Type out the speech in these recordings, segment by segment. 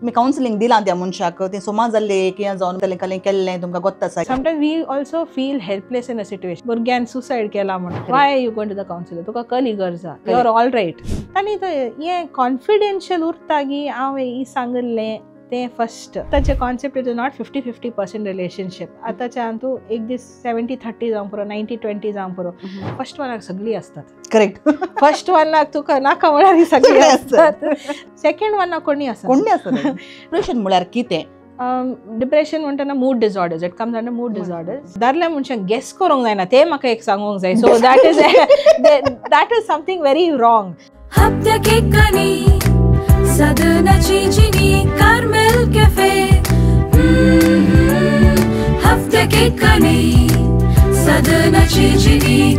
तुमी कावन्सिलींग दिलां त्या मनशाक, तें सोमा जाल्लें कितें जावन ताणें केल्लें तुमकां गोत्त आसा. Sometimes we also feel helpless in a situation. भुरग्यान सुसायड केला म्हणून, why are you going to the counsellor, तुका कली गरज आहा, you are all right. तांणी हें कॉन्फिडेन्शियल उरता की हांव ही सांगिल्लें तें फस्ट. आतांचे concept it is not 50-50% relationship. आतांच्या तूं एक दीस 70-30 जावंक पुरो, 90-20 जावंक पुरो. फर्स्ट वनाक सगळीं आसतात. करेक्ट. फर्स्ट वनाक तुका नाका म्हळ्यार सगळीं आसतात, सेकंड वनाक कोणी आसता, कोणी आसता. डिप्रेशन म्हळ्यार कितें? डिप्रेशन म्हणटना mood disorders, it comes under mood disorders. दादल्या मनशांक गेस करूंक जायना, तें म्हाका एक सांगूंक जाय. So that is something very wrong. Carmel Cafe,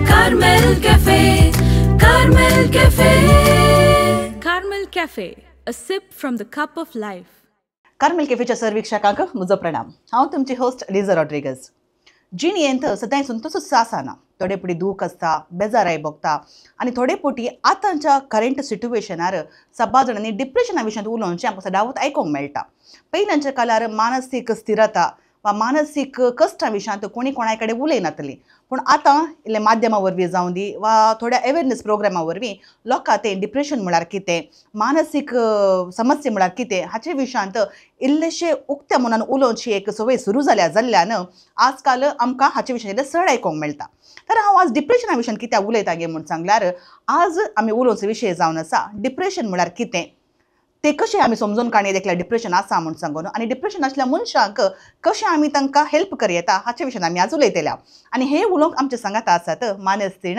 Carmel Cafe, Carmel Cafe, Carmel Cafe, a sip from the cup of life. Carmel कॅफेच्या सर्विक्षकांक म्हजो प्रणाम. हांव तुमची होस्ट लिझा रॉड्रिगस. जिणेंत सदांय संतोशूच आसना, थोडे पटी दूख आसता, बेजाराय भोगता आनी थोडे पटी आतांच्या करंट सिट्युएशनार सब्बा जाणांनी डिप्रेशना विशयांत उलोवचें आमकां सदांच आयकूंक मेळटा. पयल्यांच्या काळार मानसीक स्थिरता वा मानसीक कश्टां विशयांत कोणी कोणाय कडेन उलयनातली, पूण आतां इल्ले माध्यमां वरवीं जावं दी वा थोड्या अवेरनेस प्रोग्रामा वरवीं लोकां तें डिप्रेशन म्हळ्यार कितें, मानसीक समस्या म्हळ्यार कितें हाचे विशयांत इल्लेशे उक्त्या मनान उलोवची एक संवय सुरू जाल्या जाल्ल्यान आजकाल आमकां हाचे विशयांत चड आयकूंक मेळटा. तर हांव आज डिप्रेशना विशयान कित्याक उलयता गे म्हूण सांगल्यार, आज आमी उलोवचो विशय जावन आसा डिप्रेशन म्हळ्यार कितें, ते कशें आमी समजून काणी देखल्यार डिप्रेशन आसा म्हूण सांगून, आनी डिप्रेशन आसल्या मनशांक कशें आमी तांकां हेल्प करयता हाचे विशयान आमी आज उलयतल्या. आनी हे उलोवंक आमचे सांगाता आसात मानेस्तीण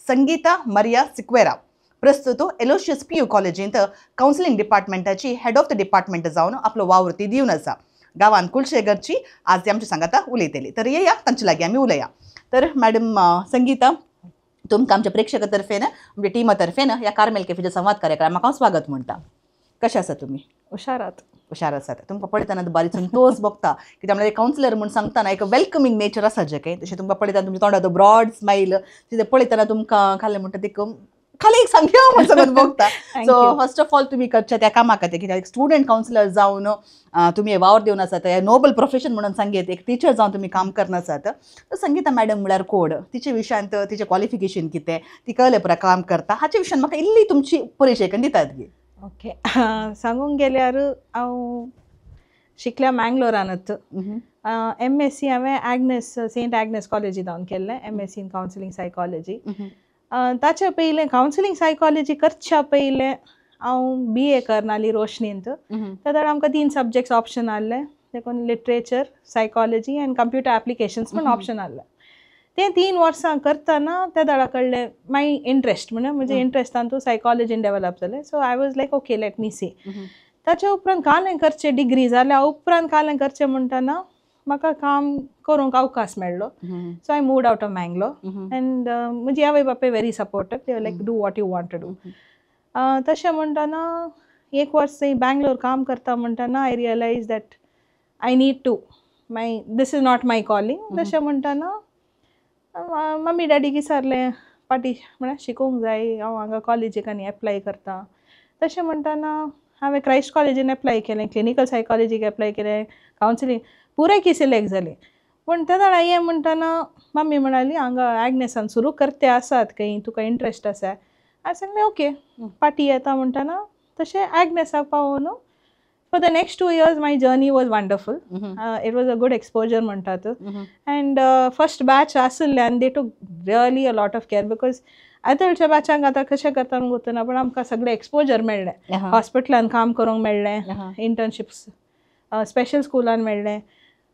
संगीता मरिया सिक्वेरा, प्रस्तुत एलोशियस पी यू कॉलेजींत कावन्सिलींग डिपार्टमेंटाची हेड ऑफ the department जावन आपलो वावर ती दिवन आसा. गांवांत कुलशेगरची आज ती आमच्या सांगाता उलयतली. तर येया तांचे लागीं आमी उलया. तर मॅडम संगीता, तुमकां आमच्या प्रेक्षका तर्फेन, आमच्या टिमा तर्फेन ह्या कार्मेल कॅफेच्या संवाद कार्यक्रमाक हांव स्वागत म्हणटा. कशें आसा तुमी? हुशारात. हुशार आसात. तुमकां पळयतना बारीक संतोष भोगता, कित्याक म्हळ्यार कावन्सिलर म्हूण सांगतना एक वेलकमींग नेचर आसा जें कांय, तशें तुमकां पळयतना तुमच्या तोंडाचो ब्रॉड स्मायल तितें पळयतना तुमकां खालें म्हणटा ते खाली एक सांगया म्हूण सगळें भोगता. सो फर्स्ट ऑफ ऑल तुमी करच्या त्या कामा खातीर, कित्याक एक स्टुडंट कावन्सिलर जावन तुमी वावर दिवन आसात, नोबल प्रोफेशन म्हणून सांगीत एक टिचर जावन तुमी काम करना आसात. संगीता मॅडम म्हळ्यार कोण, तिचे विशयांत तिचें क्वॉलिफिकेशन कितें, ती कळ्ळें पुरा काम करता हाचे विशयान म्हाका इल्ली तुमची परिचय करून दितात गे. ओके, सांगूंक गेल्यार हांव शिकल्या मँगलोरानूच. MSc हांवें एग्नेस, सेंट एग्नेस कॉलेजींत हांवें केल्लें, MSc in counselling psychology. ताच्या पयलें कावन्सिलींग सायकोलॉजी करच्या पयलें हांव BA करनाली रोशनींत. त्या आमकां 3 सब्जेक्ट्स ऑप्शन आहले, देखून literature, psychology and computer applications म्हूण ऑप्शन आहले. ते 3 वर्सां करतना त्या दाडा कळ्ळें माय इंट्रस्ट, म्हणल्यार म्हजें इंट्रस्ट तातूंत सायकोलॉजीन डेवलप जालें. So I was like okay let me see. ताच्या उपरांत कालें करचें, डिग्री जाल्या उपरांत कालें करचें म्हणटना म्हाका काम करूंक अवकाश मेळ्ळो. So I moved out of Mangalore and म्हजी आवय बापूय very supportive, they like do what you want to do. तशें म्हणटना एक वर्स बँगलोर काम करता म्हणटना I realise that I need to my this is not my calling. तशें म्हणटना मम्मी डॅडीक विचारलें, पाटी म्हळ्यार शिकूंक जाय, हांव हांगा कॉलेजीक आनी एप्लाय करता. तशें म्हणटना हांवें क्रायस्ट कॉलेजीन एप्लाय केलें, क्लिनिकल सायकोलॉजीक एप्लाय केलें, कावन्सिलींग पुराय सिलेक्ट जालें. पूण ते जाणा हें म्हणटना मम्मी म्हणाली हांगा एग्नेसान सुरू करते आसात खंय, तुका इंट्रस्ट आसा. हांवें सांगलें ओके, पाटी येता म्हणटना तशें एग्नेसाक पावोन for the next 2 years my journey was wonderful. It was a good exposure म्हणटात. अँड फर्स्ट बॅच आशिल्ल्यान they took really a lot of care, because आतांच्या बॅचांक आतां कशें करता म्हूण गोतना, पूण आमकां सगळें एक्सपोजर मेळ्ळें, हॉस्पिटलान काम करूंक मेळ्ळें, इंटर्नशिप्स स्पेशल स्कुलान मेळ्ळें,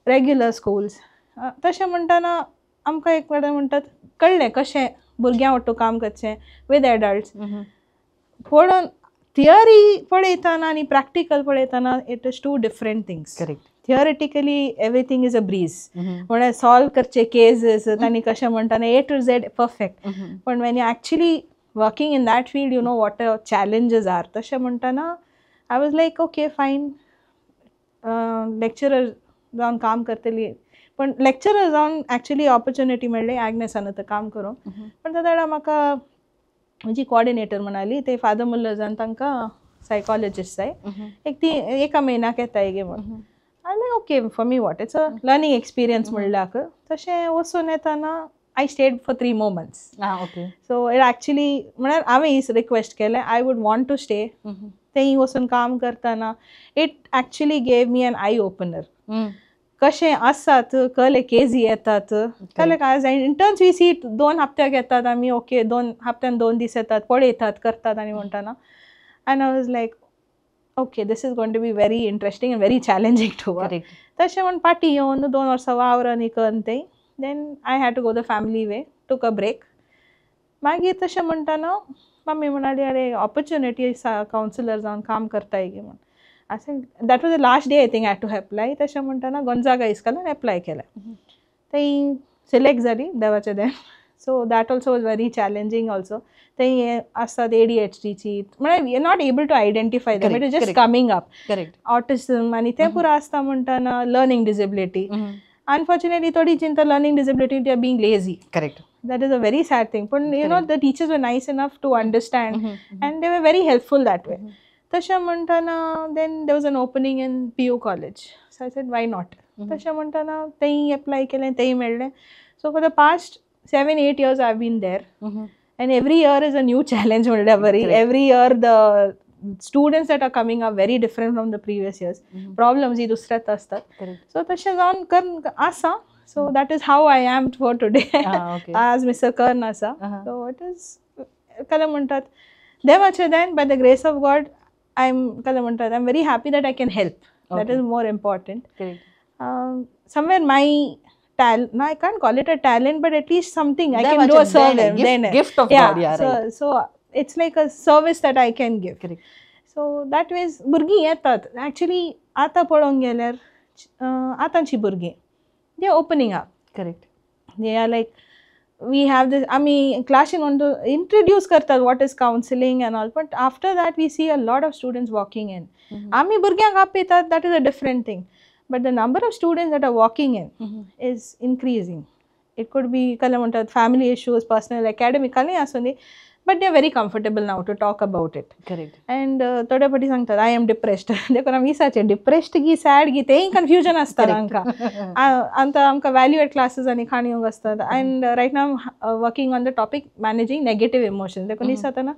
रेग्युलर स्कूल्स. तशें म्हणटना आमकां एक कडेन म्हणटात कळ्ळें कशें भुरग्यां वट्टू काम करचें विथ एडल्ट्स. पळोवन थियरी पळयतना आनी प्रॅक्टिकल पळयतना it is 2 different things. Correct. Theoretically everything is a breeze, म्हळ्यार सॉल्व करचे केसीस तांणी कशें म्हणटाना A to Z perfect, पण when you actually working in that field you know what challenges are. तशें म्हणटना I was like okay fine, lecturer जावन काम करतली, पण लेक्चरर जावन एक्चुअली ऑपॉर्च्युनिटी मेळ्ळी एग्नेसान आतां काम करूंक. पण त्या वेळार म्हाका म्हजी कोऑर्डिनेटर म्हणाली ते फादर मुल्लर्सान तांकां सायकोलॉजिस्ट जाय एक ती एका म्हयन्याक येताय गे म्हूण. I like, okay, for me what, it's a learning experience म्हणल्याक. तशें वचून येताना I stayed for 3 more months. Ah okay so it actually म्हळ्यार हांवें रिक्वेस्ट केलें, I would want to stay. थंय वचून काम करतना it actually gave me an eye opener, कशें आसात कहले केजी येतात, कहले काय इंटर्न्स we सी 2 हप्त्याक येतात आमी, ओके, 2 हप्त्यान 2 दीस येतात, पळयतात, करतात आनी म्हणटाना, and I was like, okay, this is going to be very interesting and very challenging to work. Correct तशें म्हण फाटीं येवन 2 वर्सां वावर करून थंय, then I had to go the family way, took a break. मागीर तशें म्हणटाना मम्मी म्हणाली, अरे, ऑपॉर्च्युनिटी आसा, कावन्सिलर जावन काम करताय गे म्हूण. अशें that was the last day, I think, I to apply. तशें म्हणटाना गोंजागा इस्कॉलान एप्लाय केलें, थंय सिलेक्ट जाली देवाच्या then. So that also was very challenging also. थंय आसतात एडीएचडीची, म्हळ्यार we are not able to identify them, it is just coming up. Correct autism आनी तें पुरो आसता म्हणटाना लर्नींग डिसेबिलिटी. अनफॉर्च्युनेटली थोडी चिंता learning disability, they are being lazy. Correct That is a very sad thing, पण the teachers were nice enough to understand and they were very helpful that way. तशें म्हणटाना then there was an opening in PU college, so I said, why not? तशें म्हणटाना तेंय apply केलें, तेंय मेळ्ळें. So for the past 7-8 years I been there and every year is a new challenge म्हणल्यार बरी. Every year the students that are coming are very different from the previous years, problems ही दुसऱ्याच असतात. Correct so तशें जावन कर आसा. So that is how I am for today. Okay आज mister Karna आसा. सो it is कले म्हणटात देवाचे then by the grace of God I am, कले म्हणटात, I am very happy that I can help. That is more important. Correct Somewhere my talent, no, I can't call it a talent, but at least something I can do, a service. Then gift of yeah, God, yeah. So right so it's like a service that I can give. Correct so that ways भुरगीं येतात. Actually आतां पळोवंक गेल्यार आतांची भुरगीं, they are opening up. Correct they are like, we have this, आमी क्लासीन म्हणतो, इंट्रोड्यूस करतात what is counselling and all, but after that we see a lot of students walking in. आमी भुरग्यांक आपयतात, that is a different thing, but the number of students that are walking in is increasing. It could be कले म्हणटात family issues, personal, academic, कसलेय आसूं, but they are very comfortable now to talk about it. Correct and थोडे फावटी सांगतात, I am depressed. देखून आमी विचारचें, depressed गी सॅड गी, तेंय कन्फ्युजन आसता तांकां. आतां आमकां व्हॅल्यू क्लासीस आनी काणयो आसतात and right now working on the topic managing negative emotion. देखून दिसतना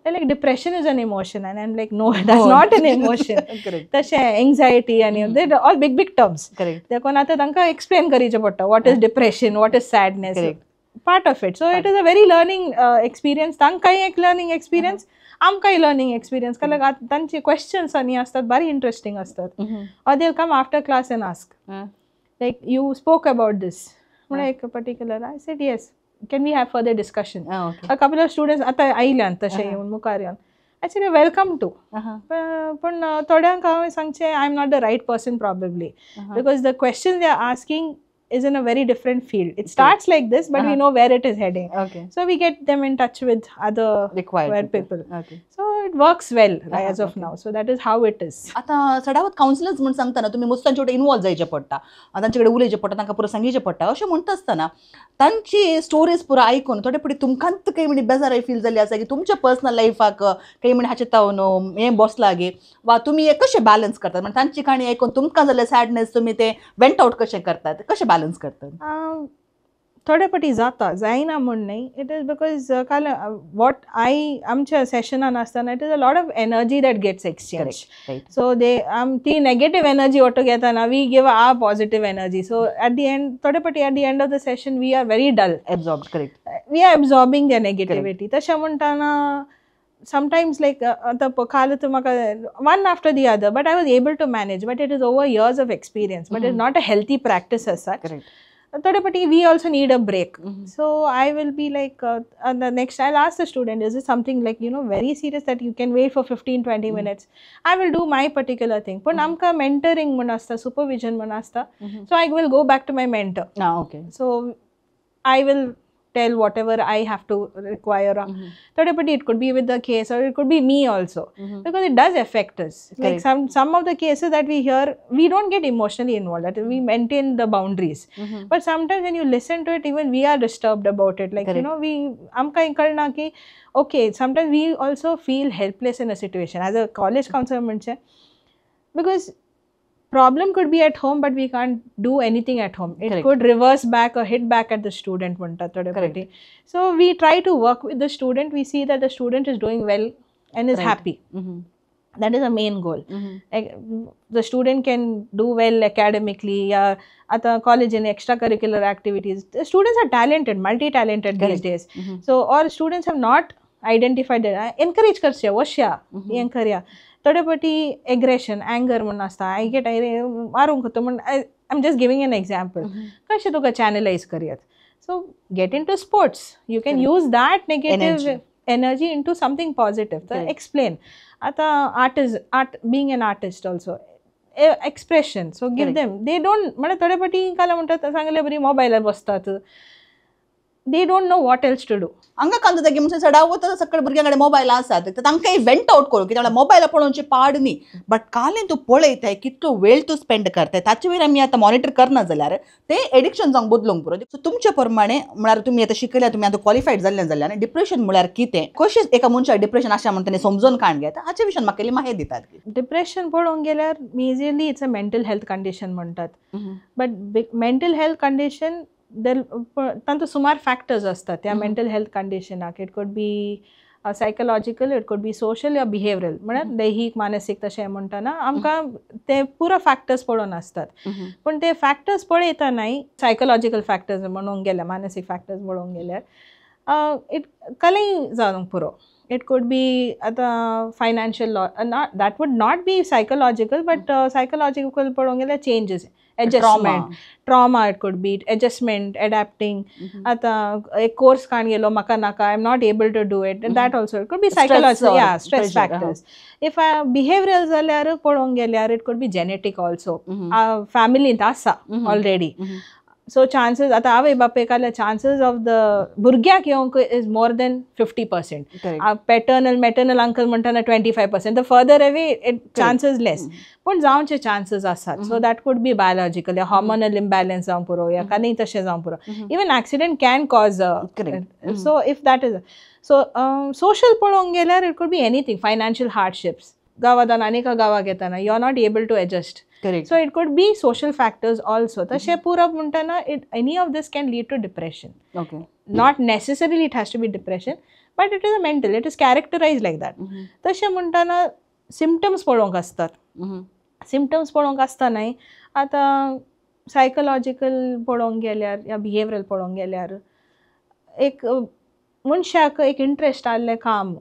like depression is an emotion and I'm like, no, that's not an emotion. Correct तशें एंगजायटी आनी they all big big terms. Correct देखून आतां तांकां explain करीचें पडटा what is depression, what is sadness. Part of it. So it is a very learning experience. तांकांय एक learning experience, आमकांय learning experience, कारण आतां तांचे क्वेश्चन्स आनी आसतात, बारी इंट्रस्टींग आसतात, or they come after class and ask like, you spoke about this म्हणून एक particular. I said, yes, can we have further discussion? Okay a couple of students आतां आयल्यान तशें येवन मुखार येवन, I said welcome to. पूण थोड्यांक हांवें सांगचें, I am not the right person probably, because the question they are asking is in a very different field. It starts like this, but we know where it is heading. Okay So we get them in touch with other required required people. Okay So it works well as of now. So that is how it is. आतां चडावत councillors म्हूण सांगतना तुमी मस्त तांचे कडेन involve जायचें पडटा, तांचे कडेन उलोवचें पडटा, तांकां पुरो सांगचें पडटा. अशें म्हणटा आसतना तांची स्टोरीज पुरो आयकून थोडे फावटी तुमकांच काही म्हणी बेजाराय फील जाल्ली आसा की तुमच्या पर्सनल लायफाक काही म्हणी हाचे तावन हें बसला गे, वा तुमी हें कशें बॅलन्स करतात? म्हणजे तांची काणी आयकून तुमकां जाल्लें सॅडनेस तुमी तें वेंट आवट कशें करतात, कशें बॅलन्स करतात? थोडे फावटी जाता, जायना म्हूण न्हय. It is because काल what I आमच्या सेशनान आसतना it is a lot of energy that gets exchange. Right so दे आम ती नेगेटीव एनर्जी ओटो घेताना we give our positive energy. So at the end, थोडे फावटी at the end of the session we are very dull. Absorb, correct. We are absorbing the negativity. तशें म्हणटाना sometimes like आतां काल म्हाका one after the other, but I was able to manage, but it is over years of experience, but it's not a healthy practice as such. Correct थोडे फावटी we also need a break. So I will be like, the next I'll ask the student, is it something like very serious that you can wait for 15-20 minutes? I will do my particular thing. पण आमकां mentoring म्हूण आसता, supervision म्हूण आसता, so I will go back to my mentor. Ah okay so I will tell whatever I have to require. थोडे फावटी it could be with the case or it could be me also, because it does affect us. Like some of the cases that we hear, we don't get emotionally involved, that we maintain the boundaries. But sometimes when you listen to it, even we are disturbed about it. Like, you know, we आमकां कळना की okay, sometimes we also feel helpless in a situation as a college counselor म्हणजे, because problem could be at home, but we can't do anything at home. It could reverse back or hit back at the student म्हणटात थोडे फावटी. So we try to work with the student. We see that the student is doing well and is happy. That is a main goal. Like, the student can do well academically या आता college in extracurricular activities. The students are talented, multi talented these days. So all students have not identified that. Encourage करचे, वश्या हें करया. थोडे फावटी aggression, अँगर म्हूण आसता, I get मारूंक तो म्हण, I am just giving an example. कशें तुका चॅनलायज करयात? So get into sports, you can use that negative energy into something positive. तर एक्सप्लेन आतां art is art, being an artist also expression, so give them. They don't, म्हळ्यार थोडे फावटी काल म्हणटात सांगले बरी मोबायलार बसतात, they don't know what else to do. हांगा कांदो जागी म्हणजे चडावत सगळे भुरग्यां कडेन मोबायल आसात, तर तांकां वेंट आउट करूं कित्याक मोबायल पळोवचे पाड न्ही, बट कालें तूं पळयताय कितलो वेळ तूं स्पेंड करताय ताचे वयर आमी आतां मॉनिटर करना जाल्यार ते एडिक्शन जावंक बदलूंक पुरो. सो तुमचे प्रमाणे म्हळ्यार तुमी आतां शिकल्या, तुमी आतां क्वॉलिफायड जाल्ले जाल्यार डिप्रेशन म्हळ्यार कितें, कशें एका मनशाक डिप्रेशन आसा म्हणून तेणें समजून काण घेता, हाचे विशयान म्हाका इल्ली माहिती दितात. डिप्रेशन पळोवंक गेल्यार majorly it's a mental health condition म्हणटात, बट मेंटल हेल्थ कंडिशन तांतूत सुमार फॅक्टर्स आसतात त्या मेंटल हेल्थ कंडिशनाक. It could be psychological, it could be social या बिहेवियरल, म्हळ्यार दैहीक, मानसीक. तशें म्हणटना आमकां ते पुरो फॅक्टर्स पळोवन आसतात. पूण ते फॅक्टर्स पळयतनाय सायकोलॉजिकल फॅक्टर्स म्हणूंक गेल्यार, मानसीक फॅक्टर्स पळोवंक गेल्यार, it कलय जावंक पुरो. It could be आतां financial, not that would not be psychological, but psychological पळोवंक गेल्यार changes, adjustment, trauma, it could be adjustment, adapting. आतां एक कोर्स काण गेलो, म्हाका नाका, I am not able to do it, that also it could be psychological, yeah, stress factors. If behavioural जाल्यार पळोवंक गेल्यार it could be genetic also, फॅमिलींत आसा ऑलरेडी. सो चान्सीस आतां आवय बापायक आसल्यार चान्सीस ऑफ the भुरग्याक येवंक is more than 50%. Paternal, maternal uncle म्हणटना 25%. The further away it chances less, पूण जावचे चान्सीस आसात. So that could be biological या हॉर्मोनल इम्बॅलन्स जावंक पुरो या कांय तशें जावंक पुरो. Even accident can cause. So if that is so, social पळोवंक गेल्यार it could be anything, financial hardships, गांवांत आनी एका गांवाक येताना you are not able to adjust. So it could be social factors also. तशें पुरप म्हणटना it any of this can lead to depression. Not necessarily it has to be depression, but it is a mental, it is characterized like that. तशें म्हणटना symptoms पळोवंक आसतात. Symptoms पळोवंक आसतनाय आतां psychological पळोवंक गेल्यार या बिहेवियरल पळोवंक गेल्यार, एक मनशाक एक इंट्रस्ट आहलें काम,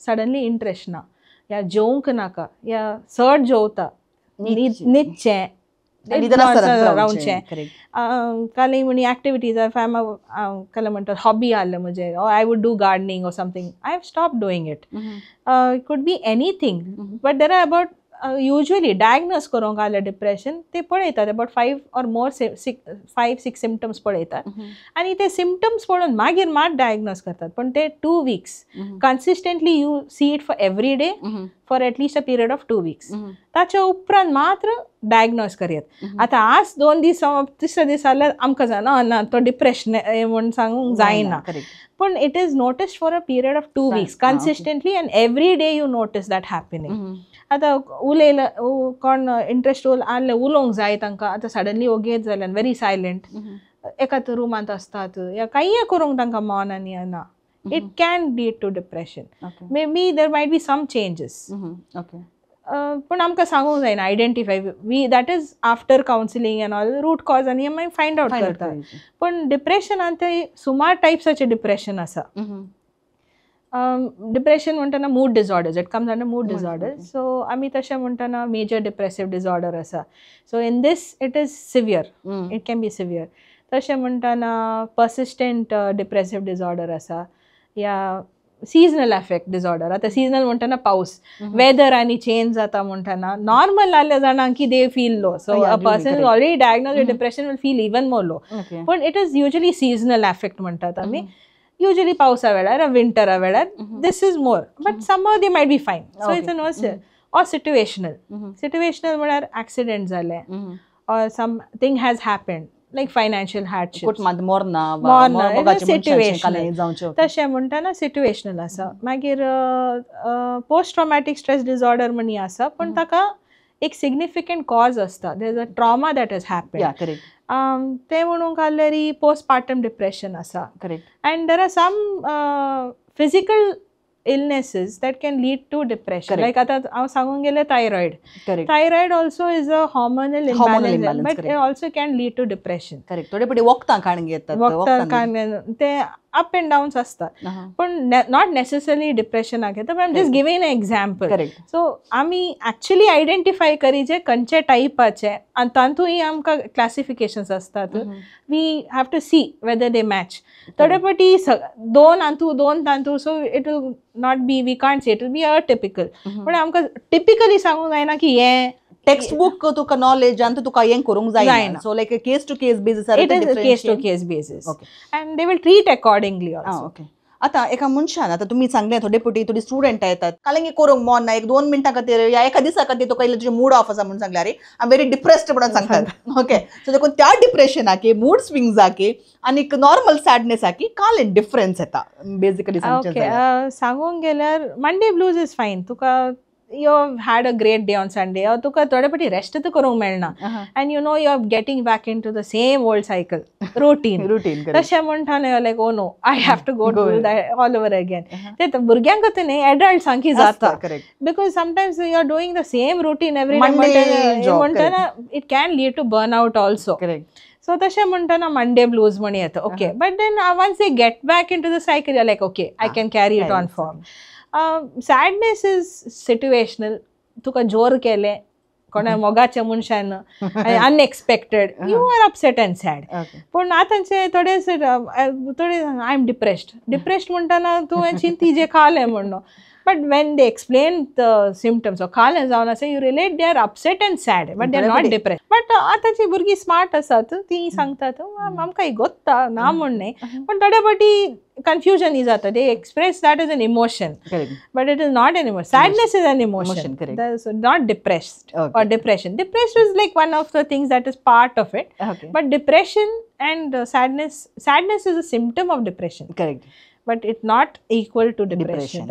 सडनली इंट्रस्ट ना, या जेवंक नाका, या चड जेवता, न्हिदचें रावचें, काल म्हणी एक्टिविटीज काल म्हणटात हॉबी आहलें म्हजें, I would do gardening or something, I have stop doing it. It could be anything, but there are about usually diagnose करूंक आहलें डिप्रेशन ते पळयतात about five or more, five six symptoms पळयतात आनी ते सिमटम्स पळोवन मागीर मात डायग्नोज करतात. पण ते 2 weeks consistently you see it for every day for at least a period of 2 weeks, ताच्या उपरांत मात्र डायग्नोज करयात. आतां आज 2 दीस, तिसरे दीस जाल्यार आमकां जाणा ना तो डिप्रेशन म्हूण सांगूंक जायना, पूण it is noticed for a period of 2 weeks consistently and every day you notice that happening. आतां उलयले कोण इंट्रस्ट आहले उलोवंक जाय तांकां, आतां सडनली ओगेच जाल्यान, व्हेरी सायलंट, एकाच रुमांत आसतात या कांय करूंक तांकां मन आनी ना, it can lead to depression. Maybe there might be some changes. पूण आमकां सांगूंक जायना identify we, that is after counselling and all, root cause आनी मागीर फायंड आवट करतात. पूण डिप्रेशनान ते सुमार टायप्साचे डिप्रेशन आसा. डिप्रेशन म्हणटना mood disorders, it comes under mood disorders. So आमी तशें म्हणटना मेजर डिप्रेसीव डिसऑर्डर आसा. So in this it is severe, it can be severe. तशें म्हणटना पर्सिस्टंट डिप्रेसीव डिसऑर्डर आसा या Seasonal affect disorder. आतां सिजनल म्हणटना पावस, वेदर आनी चेंज जाता म्हणटना नॉर्मल जाल्ल्या जाणांक की they feel low. So a person already diagnose with depression will feel even more low. पूण it is usually seasonal affect म्हणटात आमी. युजली पावसा वेळार, विंटरा वेळार this is more, but summer they might be fine. So it's a no or situational. Situational म्हळ्यार accident जालें or something has happened like financial hardship, mourna. तशें म्हणटना सिट्युएशनल आसा. मागीर पोस्ट ट्रॉमॅटीक स्ट्रेस डिसऑर्डर म्हणी आसा, पूण ताका एक सिग्निफिकंट कॉज आसता. There is a trauma that has happened. तें म्हणूंक आसल्यार पोस्टपार्टम डिप्रेशन आसा. And there are some physical illnesses that can lead to depression. Like आता हांव सांगूंक गेलें thyroid. Thyroid also is a hormonal imbalance, but it also can lead to depression. Correct. थोडे पटी वखदां खाण घेतात, वखदां खाण ते अप एंड डाउन्स आसतात, पूण not necessarily डिप्रेशनाक येता. But I am just giving an example. So आमी एक्चुअली आयडेंटिफाय करीजे खंयचे टायपाचे, आनी तातूंय आमकां क्लासिफिकेशन्स आसतात. We have to see whether they match. थोडे पटी दोन हातूं दोन तातूं, so it will not be, we can't say it will be atypical. पण आमकां टिपिकली सांगूंक जायना की हें टेक्स्ट बुक तुका नॉलेज आनी तुका हें करूंक जायना. So like case to case basis. It is case to case basis and they will treat accordingly also. Okay. आतां एका मनशान, आतां तुमी सांगलें थोडे पटी थोडी स्टुडंट येतात कालंगी करूंक मन ना, एक 2 मिनटां खातीर या एका दिसा खातीर तुका इल्लें तुजें मूड ऑफ आसा म्हणून सांगल्यार I am very depressed म्हणून सांगतात. ओके. सो देखून त्या डिप्रेशनाक, मूड स्विंग्साक आनी नॉर्मल सॅडनेसाक काल डिफरन्स येता बेसिकली सांगचें जाल्यार. सांगूंक गेल्यार मंडे ब्लूज is fine. तुका you had a great day on Sunday, or तुका थोडे पटी रेस्ट तर करूंक मेळना, and you know you are getting back into the same old cycle routine. तशें म्हणटा like oh no, I have to go to that all over again. ते भुरग्यांक न्ही, एडल्ट्सांकी जाता. Because sometimes you are doing the same routine every day म्हणटना it can lead to burn out also. So तशें म्हणटना Monday blues म्हण येता. Okay, but then once they get back into the cycle like okay, I can carry it on form. Sadness is situational. तुका जोर केलें कोणा मोगाच्या मनशान, unexpected, you are upset and sad. पूण आतांचे थोडे थोडे I am depressed. Depressed म्हणटना तुवें चिंती जें खालें म्हणून, but when they explain the symptoms खालें जावन आसा, you relate they are upset and sad but they are not depressed. But आतांची भुरगीं स्मार्ट आसात, तीं सांगतात आमकां गोत्ता ना म्हण न्ही, पूण थोडे फावटी कन्फ्युजन जाता. They express that is an emotion, but it is not an emotion. Sadness is an emotion, not depressed or depression. Depressed is like one of the things that is part of it, but depression and sadness, sadness is a symptom of depression. Correct. But it not equal to depression.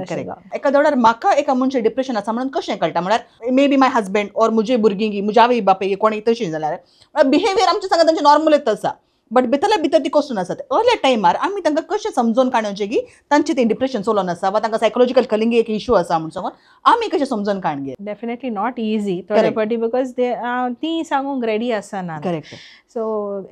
एका दोडार म्हाका एका मनशा depression आसा म्हणून कशें कळटा? म्हळ्यार may be my husband or म्हजे भुरगीं, म्हज्या आवय बापाय कोणी तशें जाल्यार बिहेवियर आमचें सांगा तांचें नॉर्मल आसा, बट भितरल्या भितर ती कसून आसात. अर्ल्या टायमार आमी तांकां कशें समजून काडचें की तांचें तें डिप्रेशन चलोन आसा वा तांकां सायकोलॉजिकल कलिंग एक इशू आसा म्हणून सांगून आमी कशें समजून काडगे? डेफिनेटली not easy थोडे फावटी, because ते ती सांगूंक रेडी आसना. करेक्ट. सो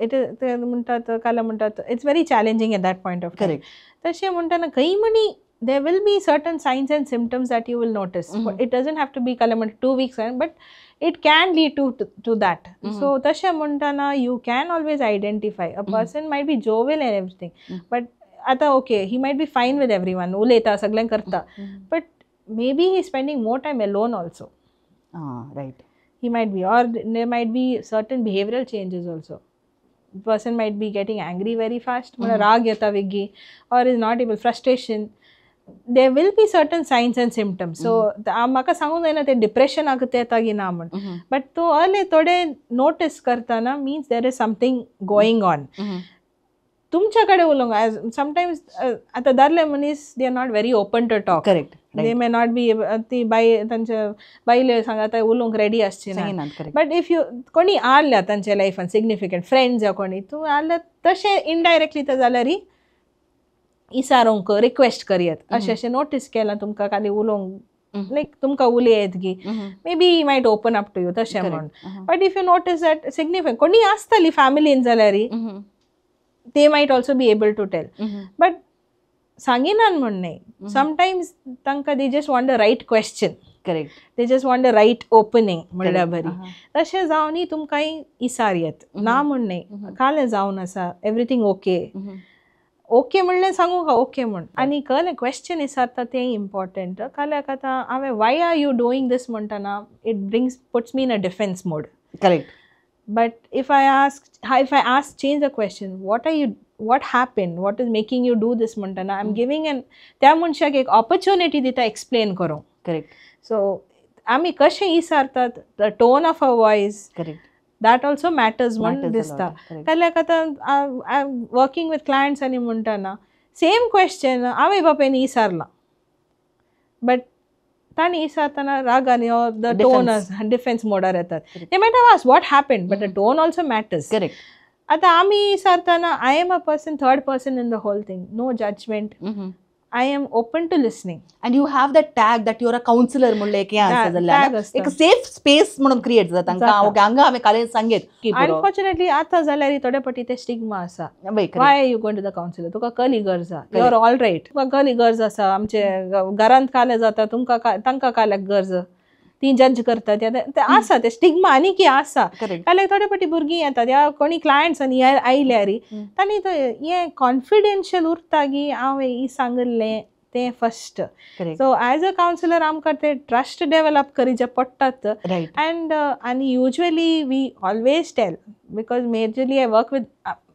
it ते म्हणटात काल म्हणटात it's very challenging at that point of time. तशें म्हणटना खंय म्हणी there will be certain signs and symptoms that you will notice. It doesn't have to be 2 weeks, but it can lead to that. So tashe muntana you can always identify a person might be jovial and everything, but ata okay, he might be fine with everyone, uleta saglen karta, but maybe he is spending more time alone also. Right. He might be, or there might be certain behavioral changes also. Person might be getting angry very fast, raag yeta viggi, or is not able, frustration. There will be certain signs and symptoms. So म्हाका सांगूंक जायना ते depression आगते येता की ना म्हण, but तूं अर्ले थोडे नोटीस करतना means there is something going on. तुमच्या कडेन उलोवंक समटायम्स आतां दादले मनीस they are not very open to talk. Correct. They may not be, ती बाय तांच्या बायले सांगता उलोवंक रेडी आसची ना. बट if you कोणी आसल्या तांच्या लायफान सिग्निफिकंट फ्रेंड्स या कोणी तूं आसल्या तशें इनडायरेक्टली तर जाल्यार इसारोंक रिक्वेस्ट करयत अशें अशें नोटीस केलां तुमकां खाली उलोवंक लायक तुमकां उलयत की maybe he might open up to you तशें म्हण. But if you notice that significant कोणी आसतली फॅमिलीन जाल्यार they might also be able to tell. But सांगिनान म्हण न्हय, समटायम्स तांकां they just want the right question. Correct. They just want the right opening म्हणल्यार बरी. तशें जावनूय तुमकां इसार येत ना म्हण न्हय, कालें जावन आसा एवरीथींग ओके, ओके म्हणलें सांगू का ओके म्हण. आनी कळ्ळें क्वेश्चन विचारता तें इम्पॉर्टंट. काल्याक आतां हांवें why are you doing this म्हणटना it brings puts me in a defence mode. Correct. But if I ask change the question, what are you, what happened, what is making you do this म्हणटना I am giving N त्या मनशाक एक opportunity दिता explain करूंक. Correct. So आमी कशें विचारतात, the tone of a voice. Correct. That also matters म्हण दिसता. काल्याक आतां I am working with clients आनी म्हणटना सेम क्वेश्चन आवय बापायन विचारलां, बट तांणी विचारतना रागान ऑर the tone defence मोडार येतात. They might have asked what happened, but the tone also matters. Correct. आतां आमी विचारतना I am a person, third person in the whole thing, no judgement, I am open to listening. And you have that tag that you're a counselor म्हणले एक आसा जाल्यार एक safe space म्हणून create जाता तांकां. ओके, हांगा हांवें कालेज सांगेत. अनफॉर्च्युनेटली आतां जाल्यार थोडे पटी ते स्टिग्मा आसा. Why are you going to the counsellor, तुका कसली गरज आसा, you are all right, तुका कसली गरज आसा, आमचे घरांत काले जाता, तुमकां तांकां काल्याक गरज, ती जज करतात, ते आसा ते स्टिग्मा आनी की आसा. काल्याक थोडे पटी भुरगीं येतात या कोणी क्लायंट्स आनी आयल्यार तांणी हें कॉन्फिडेन्शियल उरता की हांवें ही सांगिल्लें तें first. So as a counsellor आमकां ते ट्रस्ट डेवलप करीचे पडटात. अँड आनी usually we always tell, because majorly I work with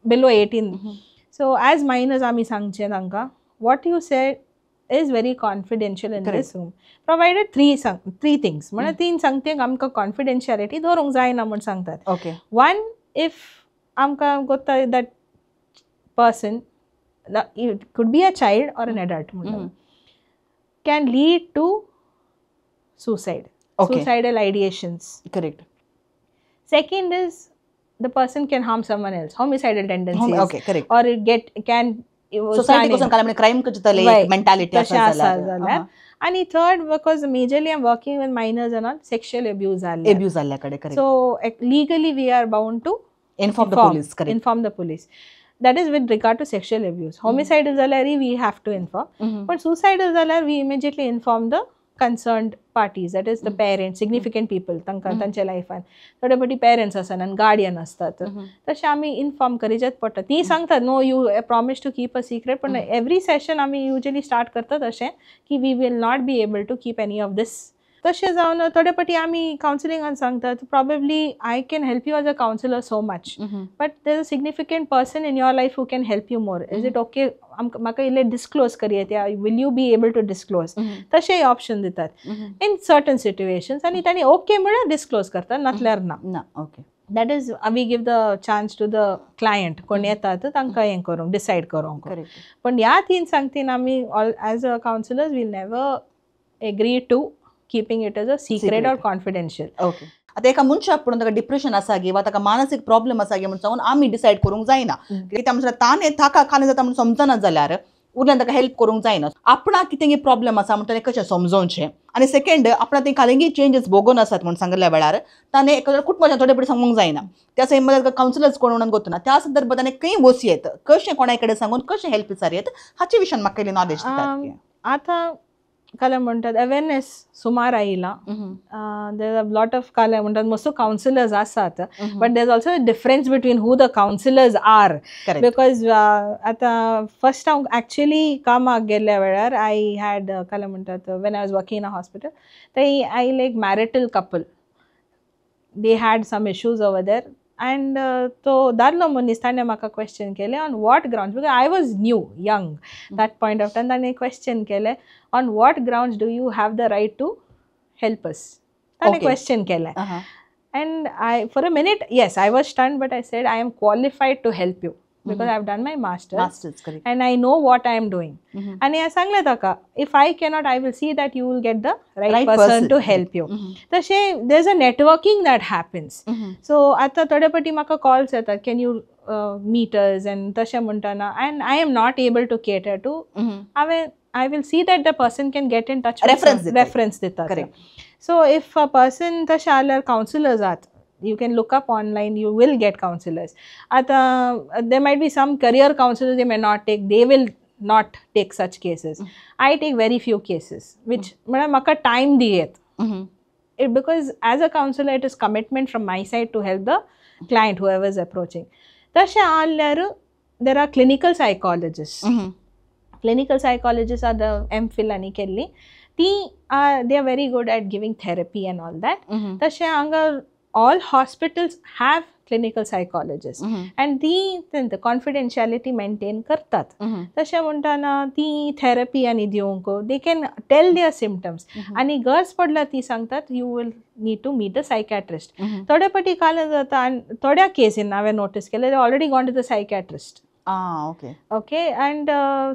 below 18, so as minors आमी सांगचें तांकां what you said is very confidential in this room, provided three things. म्हळ्यार तीन सांगते आमकां कॉन्फिडेन्शियलिटी दवरूंक जायना म्हूण सांगतात. ओके. वन, if आमकां गोत्ता that person, it could be a child or an adult म्हणटा, can lead to suicide, suicidal ideations. Correct. Second is the person can harm someone else, homicidal tendencies. Okay, correct. Or it get can society कोसून काल crime करतले mentality आसा जाल्यार. आनी third, because majorly I am working with minors and all, sexual abuse जाल्ले, abuse जाल्ल्या कडेन. Correct. So legally we are bound to inform the police. Correct. Inform the police. That is with regard to sexual abuse. Homicidal जाल्यार we have to inform, पण suicidal जाल्यार we immediately inform the concerned parties, that is the parents, significant people, तांकां तांच्या लायफान थोडे पटी parents आसतात आनी गार्डियन आसतात, तशें आमी इन्फॉर्म करीचेच पडटा. तीं सांगतात no, you promise to keep a secret, पण एवरी सेशन आमी युजली स्टार्ट करतात अशें की we will not be able to keep any of this. तशें जावन थोडे पटी आमी कावन्सिलिंगान सांगतात probably I can help you as a counsellor so much, but there is a significant person in your life who can help you more. Is it okay आमकां म्हाका इल्लें disclose करयेत, या will you be able to disclose, तशेंय option दितात in certain situations. आनी तांणी okay म्हळ्यार disclose करतात, नासल्यार ना. ना, okay. That is we give the chance to the client, कोण येतात तांकां हें करूंक, डिसायड करूंक. पण ह्या तीन सांगतीन आमी all as a counsellors will never agree to keeping it as a secret or confidential. Okay. आतां एका मनशाक पळोवन ताका डिप्रेशन आसा गे वा ताका मानसीक प्रॉब्लम आसा गे म्हूण सांगून आमी डिसायड करूंक जायना. कित्याक त्या मनशाक ताण येता ताका खाली जाता म्हूण समजना जाल्यार उरल्यान ताका हेल्प करूंक जायना. आपणाक कितें प्रॉब्लम आसा म्हूण ताणें कशें समजोवचें, आनी सेकेंड आपणाक ती खाली चेंजीस भोगून आसात म्हूण सांगिल्ल्या वेळार ताणें एका कुटुंबाच्या थोडे पटी सांगूंक जायना. त्या सेम कावन्सिलर्स कोण म्हणून गोतना त्या संदर्भात ताणें खंय वचयेत, कशें कोणा कडेन सांगून कशें हेल्प विचारयेत हाचे विशयान म्हाका इल्ली नॉलेज दितात. आतां काल्या म्हणटात अवेरनेस सुमार आयला, there are lot of काल्या म्हणटात मोस्ट कावन्सिलर्स आसात, but there is also a difference between who the counsellors are. Because आतां फर्स्ट हांव एक्चुअली कामाक गेल्ल्या वेळार I had काल्या म्हणटात when I was working in a hospital, थंय आयले एक marital couple, they had some issues over there. And तो दादलो मनीस ताणें म्हाका क्वेश्चन केलें on what grounds, because I was new young that point of time, ताणें क्वेश्चन केलें on what grounds do you have the right to help us, ताणें question केलें. And I for a minute yes I was stunned, but I said I am qualified to help you because I have done my masters and I know what I am doing. आनी हांवें सांगलें ताका if I cannot I will see that you will get the right person to help you. तशें there is a networking that happens. So आतां थोडे पटी म्हाका calls येतात can you meet us and तशें म्हणटना, and I am not able to cater to, हांवें I will see that the person can get in touch, reference दितात. So if a person तशें जाल्यार कावन्सिलर्स आहात, you can look up online, you will get counselors. There might be some career counselors, they may not take, they will not take such cases. I take very few cases, which maka time diyet. Because as a counselor, it is commitment from my side to help the client, whoever is approaching. Tashe allar, There are clinical psychologist. Clinical psychologist are the M Phil आनी केल्ली ती, they are very good at giving therapy and all that. तशें हांगा all hospitals have clinical psychologist and ती confidentiality maintain करतात. तशें म्हणटना ती थेरपी आनी दिवंक they can tell their symptoms आनी गरज पडल्यार ती सांगतात, you will need to meet the psychiatrist. थोडे फावटी काल जाता आनी थोड्या केसीन हांवें नोटीस केलें, already gone to the psychiatrist. Ah, okay. Okay, and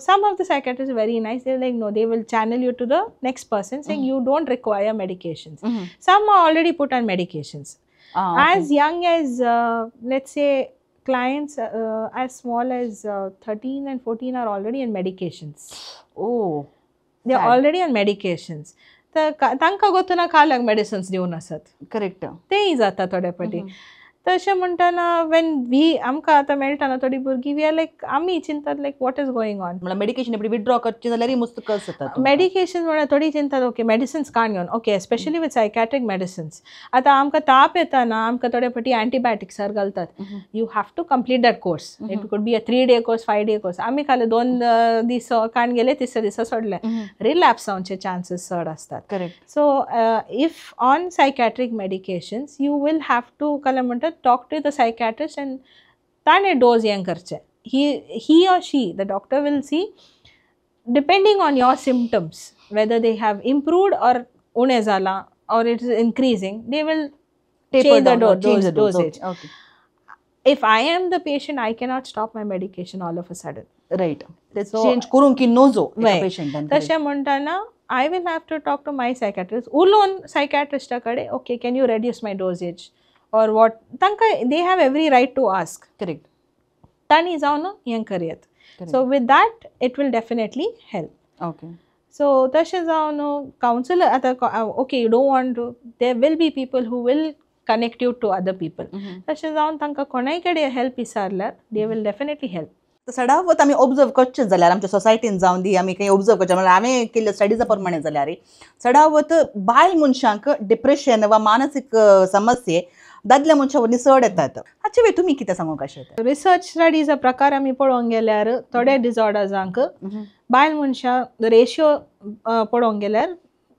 some of the psychiatrists are very nice. They're like, no, they will channel you to the next person, saying you don't require medications. Some are already put on medications. As young as, let's say, clients as small as 13 and 14 are already on medications. Oh. They are Sad. Already on medications. तर तांकां गोतना कालाक medicines दिवन आसत. Correct. तेंय जाता थोडे फावटी. तशें म्हणटना when we आमकां आतां मेळटा ना थोडीं भुरगीं, we are like, आमी चिंतात, like, what is going on? म्हणल्यार मेडिकेशन आपली विथड्रॉ करचें जाल्यार मस्त कस जाता तुमकां. मेडिकेशन म्हळ्यार थोडीं चिंतात, ओके, मेडिसिन्स काण घेवन, okay, especially with psychiatric medicines. आतां आमकां ताप येताना आमकां थोडे फावटी एंटीबायोटिक्सार घालतात. You have to complete that course. It could be a 3 day course, 5 day course. आमी खाले दोन दीस काण गेले, तिसऱ्या दिसा सोडले, रिलॅप्स जावचे चान्सीस चड आसतात. Correct. So if on psychiatric medications, you will have to, काय म्हणटात, talk to the psychiatrist and ताणें डोज हें करचें. He or she, the doctor will see, depending on your symptoms, whether they have improved or उणें जालां or it is increasing, they will change the change the dose. Dosage. Okay. If I am the patient, I cannot stop my medication all of a sudden. Right. ते So- change करूंक की नजो वय. पेशंटान. तशें म्हणटना I will have to talk to my psychiatrist, उलोवन सायकॅट्रिस्टा कडेन, okay, can you reduce my dosage or what? तांकां they have every right to ask. Correct. तांणी जावन हें करयत. So with that it will definitely help. Okay. So तशें जावन councillor आतां, okay, you don't want to, there will be people who will connect you to other people. तशें जावन तांकां कोणाय कडेन हेल्प विचारल्यार they will definitely help. सडावत आमी ऑब्जर्व करचें जाल्यार आमच्या सोसायटीन जावन दी, आमी खंय ऑब्जर्व करचें म्हळ्यार हांवें केल्ल्या स्टडिजा प्रमाणे जाल्यार चडावत बायल मनशांक डिप्रेशन वा मानसीक समस्ये दादल्या मनशां वरवीं चड येतात. हाचे वयर तुमी कितें सांगूंक अशें? रिसर्च स्टडीजा प्रकार आमी पळोवंक गेल्यार थोड्या डिसऑर्डर्सांक बायल मनशां रेशियो पळोवंक गेल्यार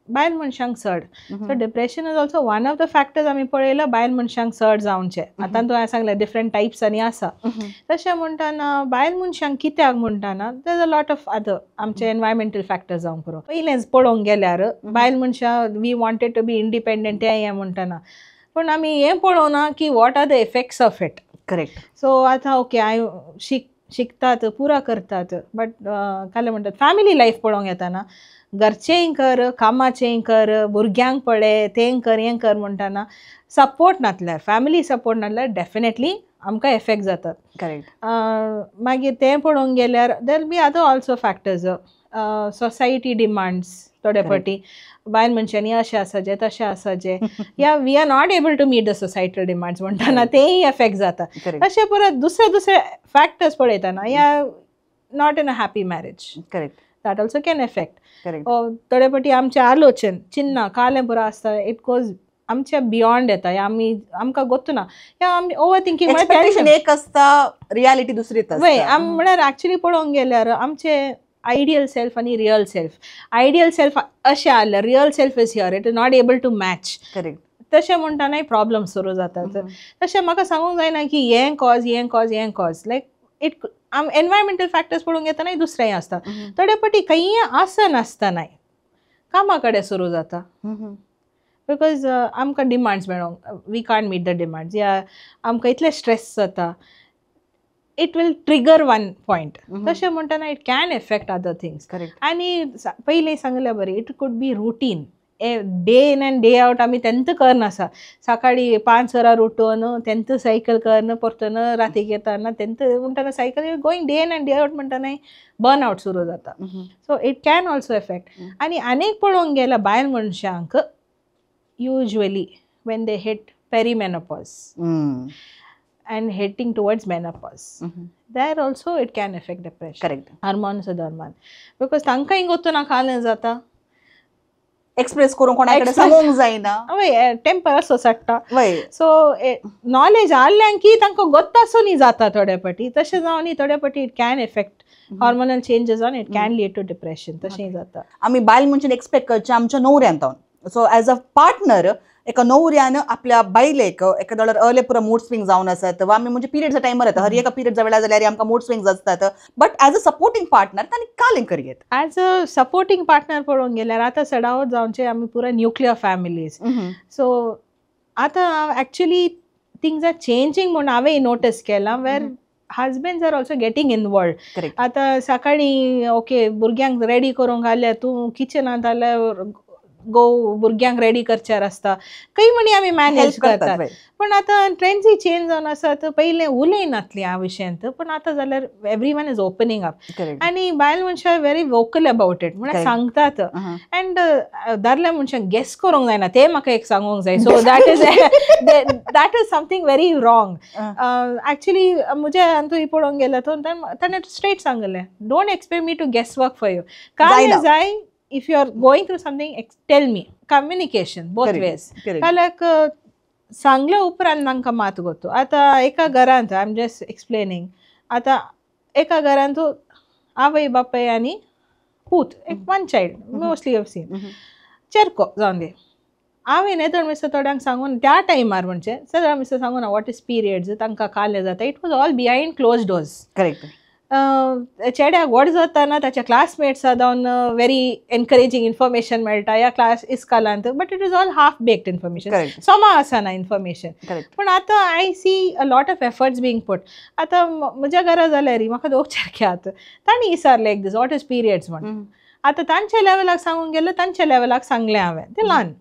बायल मनशांक चड. So depression is also one of the factors आमी पळयला बायल मनशांक चड जावचे. आतां तुवें सांगलें, डिफरंट टायप्स आनी आसा. तशें म्हणटना बायल मनशांक कित्याक म्हणटना there a lot of other आमचे एनवायरमेंटल फॅक्टर्स जावंक पुरो. पयलेंच पळोवंक गेल्यार बायल मनशां we wanted to be independent हें म्हणटना, पूण आमी हें पळोवना की what are the effects of it. Correct. So आतां ओके, हांव शिकतात, पुरा करतात, बट काय म्हणटात, फॅमिली लायफ पळोवंक येताना घरचेंय कर, कामाचेंय कर, भुरग्यांक पळय, तें कर, हें कर म्हणटना सपोर्ट नासल्यार, फॅमिली सपोर्ट नासल्यार डेफिनेटली आमकां एफेक्ट जातात. करेक्ट. मागीर तें पळोवंक गेल्यार there be other also factors, society demands. थोडे फावटी बायल मनशांनी अशें आसाचें, तशें आसाचें, या we are not able to meet the societal demands म्हणटना तेंय एफेक्ट जाता. करेक्ट. तशें परत दुसरे दुसरे फॅक्टर्स पळयतना, या not in a happy marriage, correct. That also can affect. Correct. थोडे फावटी आमचें आलोचन चिन्ना कालें पुरो आसता, it goes आमच्या बियॉन्ड येता, या आमी आमकां गोत्तना या आमी ओवर थिंकींग. एक्सपेक्टेशन एक आसता, रियालिटी दुसरीच वय आसता. म्हळ्यार एक्चुली पळोवंक गेल्यार आमचे आयडियल सेल्फ आनी रियल सेल्फ, आयडियल सेल्फ अशें आसल्यार real self is here, it is not able to match. Correct. तशें म्हणटनाय प्रॉब्लम सुरू जातात. तशें म्हाका सांगूंक जायना की हें कॉज, हें कॉज, हें कॉज. लायक it आम एनवायरमेंटल फॅक्टर्स पळोवंक येतनाय दुसरेंय आसता. थोडे फावटी खंयी आसनासतनाय कामा कडेन सुरू जाता, because आमकां डिमांड्स मेळोंक, we can't meet the demands, या आमकां इतलें स्ट्रेस जाता, it will trigger one point. तशें म्हणटना it can affect other things. Correct. आनी पयलीं सांगल्या बरी, it could be routine, a day in and day out आमी तेंत करनासा. सकाळी 5 वरार उठून तेंत सायकल करन, परतून रातीक येताना तेंत म्हणटना cycle going day in and day out म्हणटना बर्न आउट सुरू जाता. So it can also affect. आनी आनीक पळोवंक गेल्यार बायल मनशांक usually when they hit perimenopause and heading towards menopause, there also it can affect depression. Correct. Hormones दरम्यान, because तांकांय गोत्तना खालें जाता. एक्सप्रेस करूंक कोणा कडेन सांगूंक जायना. हय, टेम्पर असो चडटा. सो नॉलेज आहल्यांकी तांकां गोत्त आसूनय जाता थोडे पाटी. तशें जावन थोडे पाटी it can affect hormonal changes on, it can lead to depression. तशेंय जाता. आमी बायल मनशान एक्सपेक्ट करचें आमच्या न्हवऱ्यान तावन. सो एज अ पार्टनर एका न्हवऱ्यान आपल्या बायलेक एका वेळार अर्ले पुरो मूड स्विंग जावन आसत वा आमी म्हणजे पिरियड्सा टायमार येता, हर एका पिरियड्सा वेळार जाल्यार आमकां मूड स्विंग्स आसतात, but as a supporting partner तांणी कालें करयेत. एज अ सपोर्टींग पार्टनर पळोवंक गेल्यार आतां चडावत जावचे आमी पुराय न्युक्लियर फॅमिलीज. सो आतां एक्चुली थिंग्स are changing म्हूण हांवें नोटीस केलां, where husbands are also getting involved. आतां सकाळीं ओके भुरग्यांक रेडी करूंक घाल्यार तूं किचनांत जाल्यार गो भुरग्यांक रेडी करच्यार आसता, खंय म्हणी आमी मॅनेज करतात. पण आतां ट्रेंड्सूय चेंज जावन आसात. पयलें उलयनासली ह्या विशयांत, पण आतां जाल्यार every one is opening up आनी बायल मनशां व्हेरी वोकल अबाउट it, म्हळ्यार सांगतात. अँड दादल्या मनशांक गेस करूंक जायना, तें म्हाका एक सांगूंक जाय. So that is something very wrong. Actually म्हज्या हातूंत पळोवंक गेल्यार ताणें स्ट्रेट सांगलें, don't expect me to guess work for you. काय जाय, if you are going through something, tell me. Communication both ways. काल्याक सांगल्या उपरांत तांकां मात गोतो. आतां एका घरांत, I am just explaining, आतां एका घरांत आवय बापाय आनी पूत, एक one child mostly have seen, चेरको जावन दी. हांवें येदोळ मिस्टर थोड्यांक सांगून त्या टायमार म्हणजे सगळ्या मिस्टर सांगून what is periods, तांकां काले जाता. It was all behind close doors. Correct. चेड्याक व्हड जाताना ताच्या क्लासमेट्सा जावन व्हेरी एनकरेजींग इन्फॉर्मेशन मेळटा ह्या class इस्कॉलांत, but it is all half baked information, समा आसना इन्फॉर्मेशन. पूण आतां I see a lot of efforts being put. आतां म्हज्या घरा जाल्यार म्हाका दोग चेरके आतां तांणी विचारलें एक दीस what is periods म्हण. आतां तांच्या लेवलाक सांगूंक गेलें, तांच्या लेवलाक सांगलें हांवें, तें ल्हान,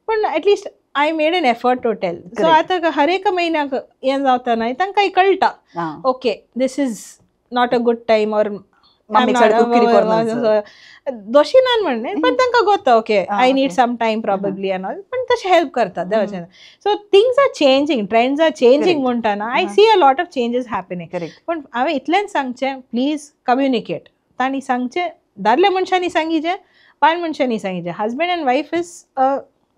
पूण at least I made an effort to tell. So आतां हर एका म्हयन्याक हें जाता न्हय, तांकांय कळटा okay this is not a good time or दोशी ना म्हणलें, पण तांकां गोता okay I need some time probably and all, पण तशें हेल्प करतात देवाचें. So things are changing, trends are changing म्हणटाना I see a lot of changes happening. पण हांवें इतलेंच सांगचें, प्लीज कम्युनिकेट. तांणी सांगचें, दादल्या मनशांनी सांगिचें, बायल मनशांनी सांगिचें. हजबंड अँड वायफ is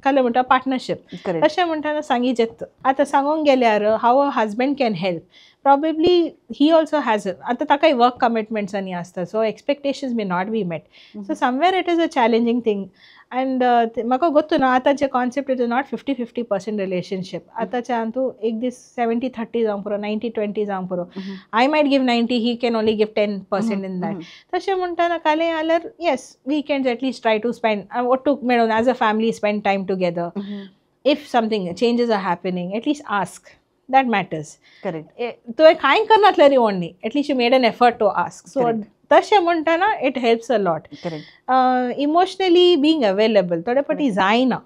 काल म्हणटा पार्टनरशीप, तशें म्हणटाना सांगिचें. आतां सांगूंक गेल्यार how a husband can help, probably he also has, आतां ताकाय वर्क कमिटमेंट्स आनी आसता, so expectations may not be met. So somewhere it is a challenging thing. And म्हाका गोत्तू ना आतांचे concept it is not 50-50% relationship. आतांच्या हातूंत एक दीस 70-30 जावंक पुरो, 90-20 जावंक पुरो. I might give 90, he can only give 10% in that. तशें म्हणटाना कालें जाल्यार yes weekends at least try to spend ಒಟ್ಟು मेळून as a family spend time together. If something changes are happening at least ask, that matters. Correct. तुवें कांय करनासल्यार only at least you made an effort to ask. So तशें म्हणटाना it helps a lot. Emotionally being available थोडे पाटी जायना,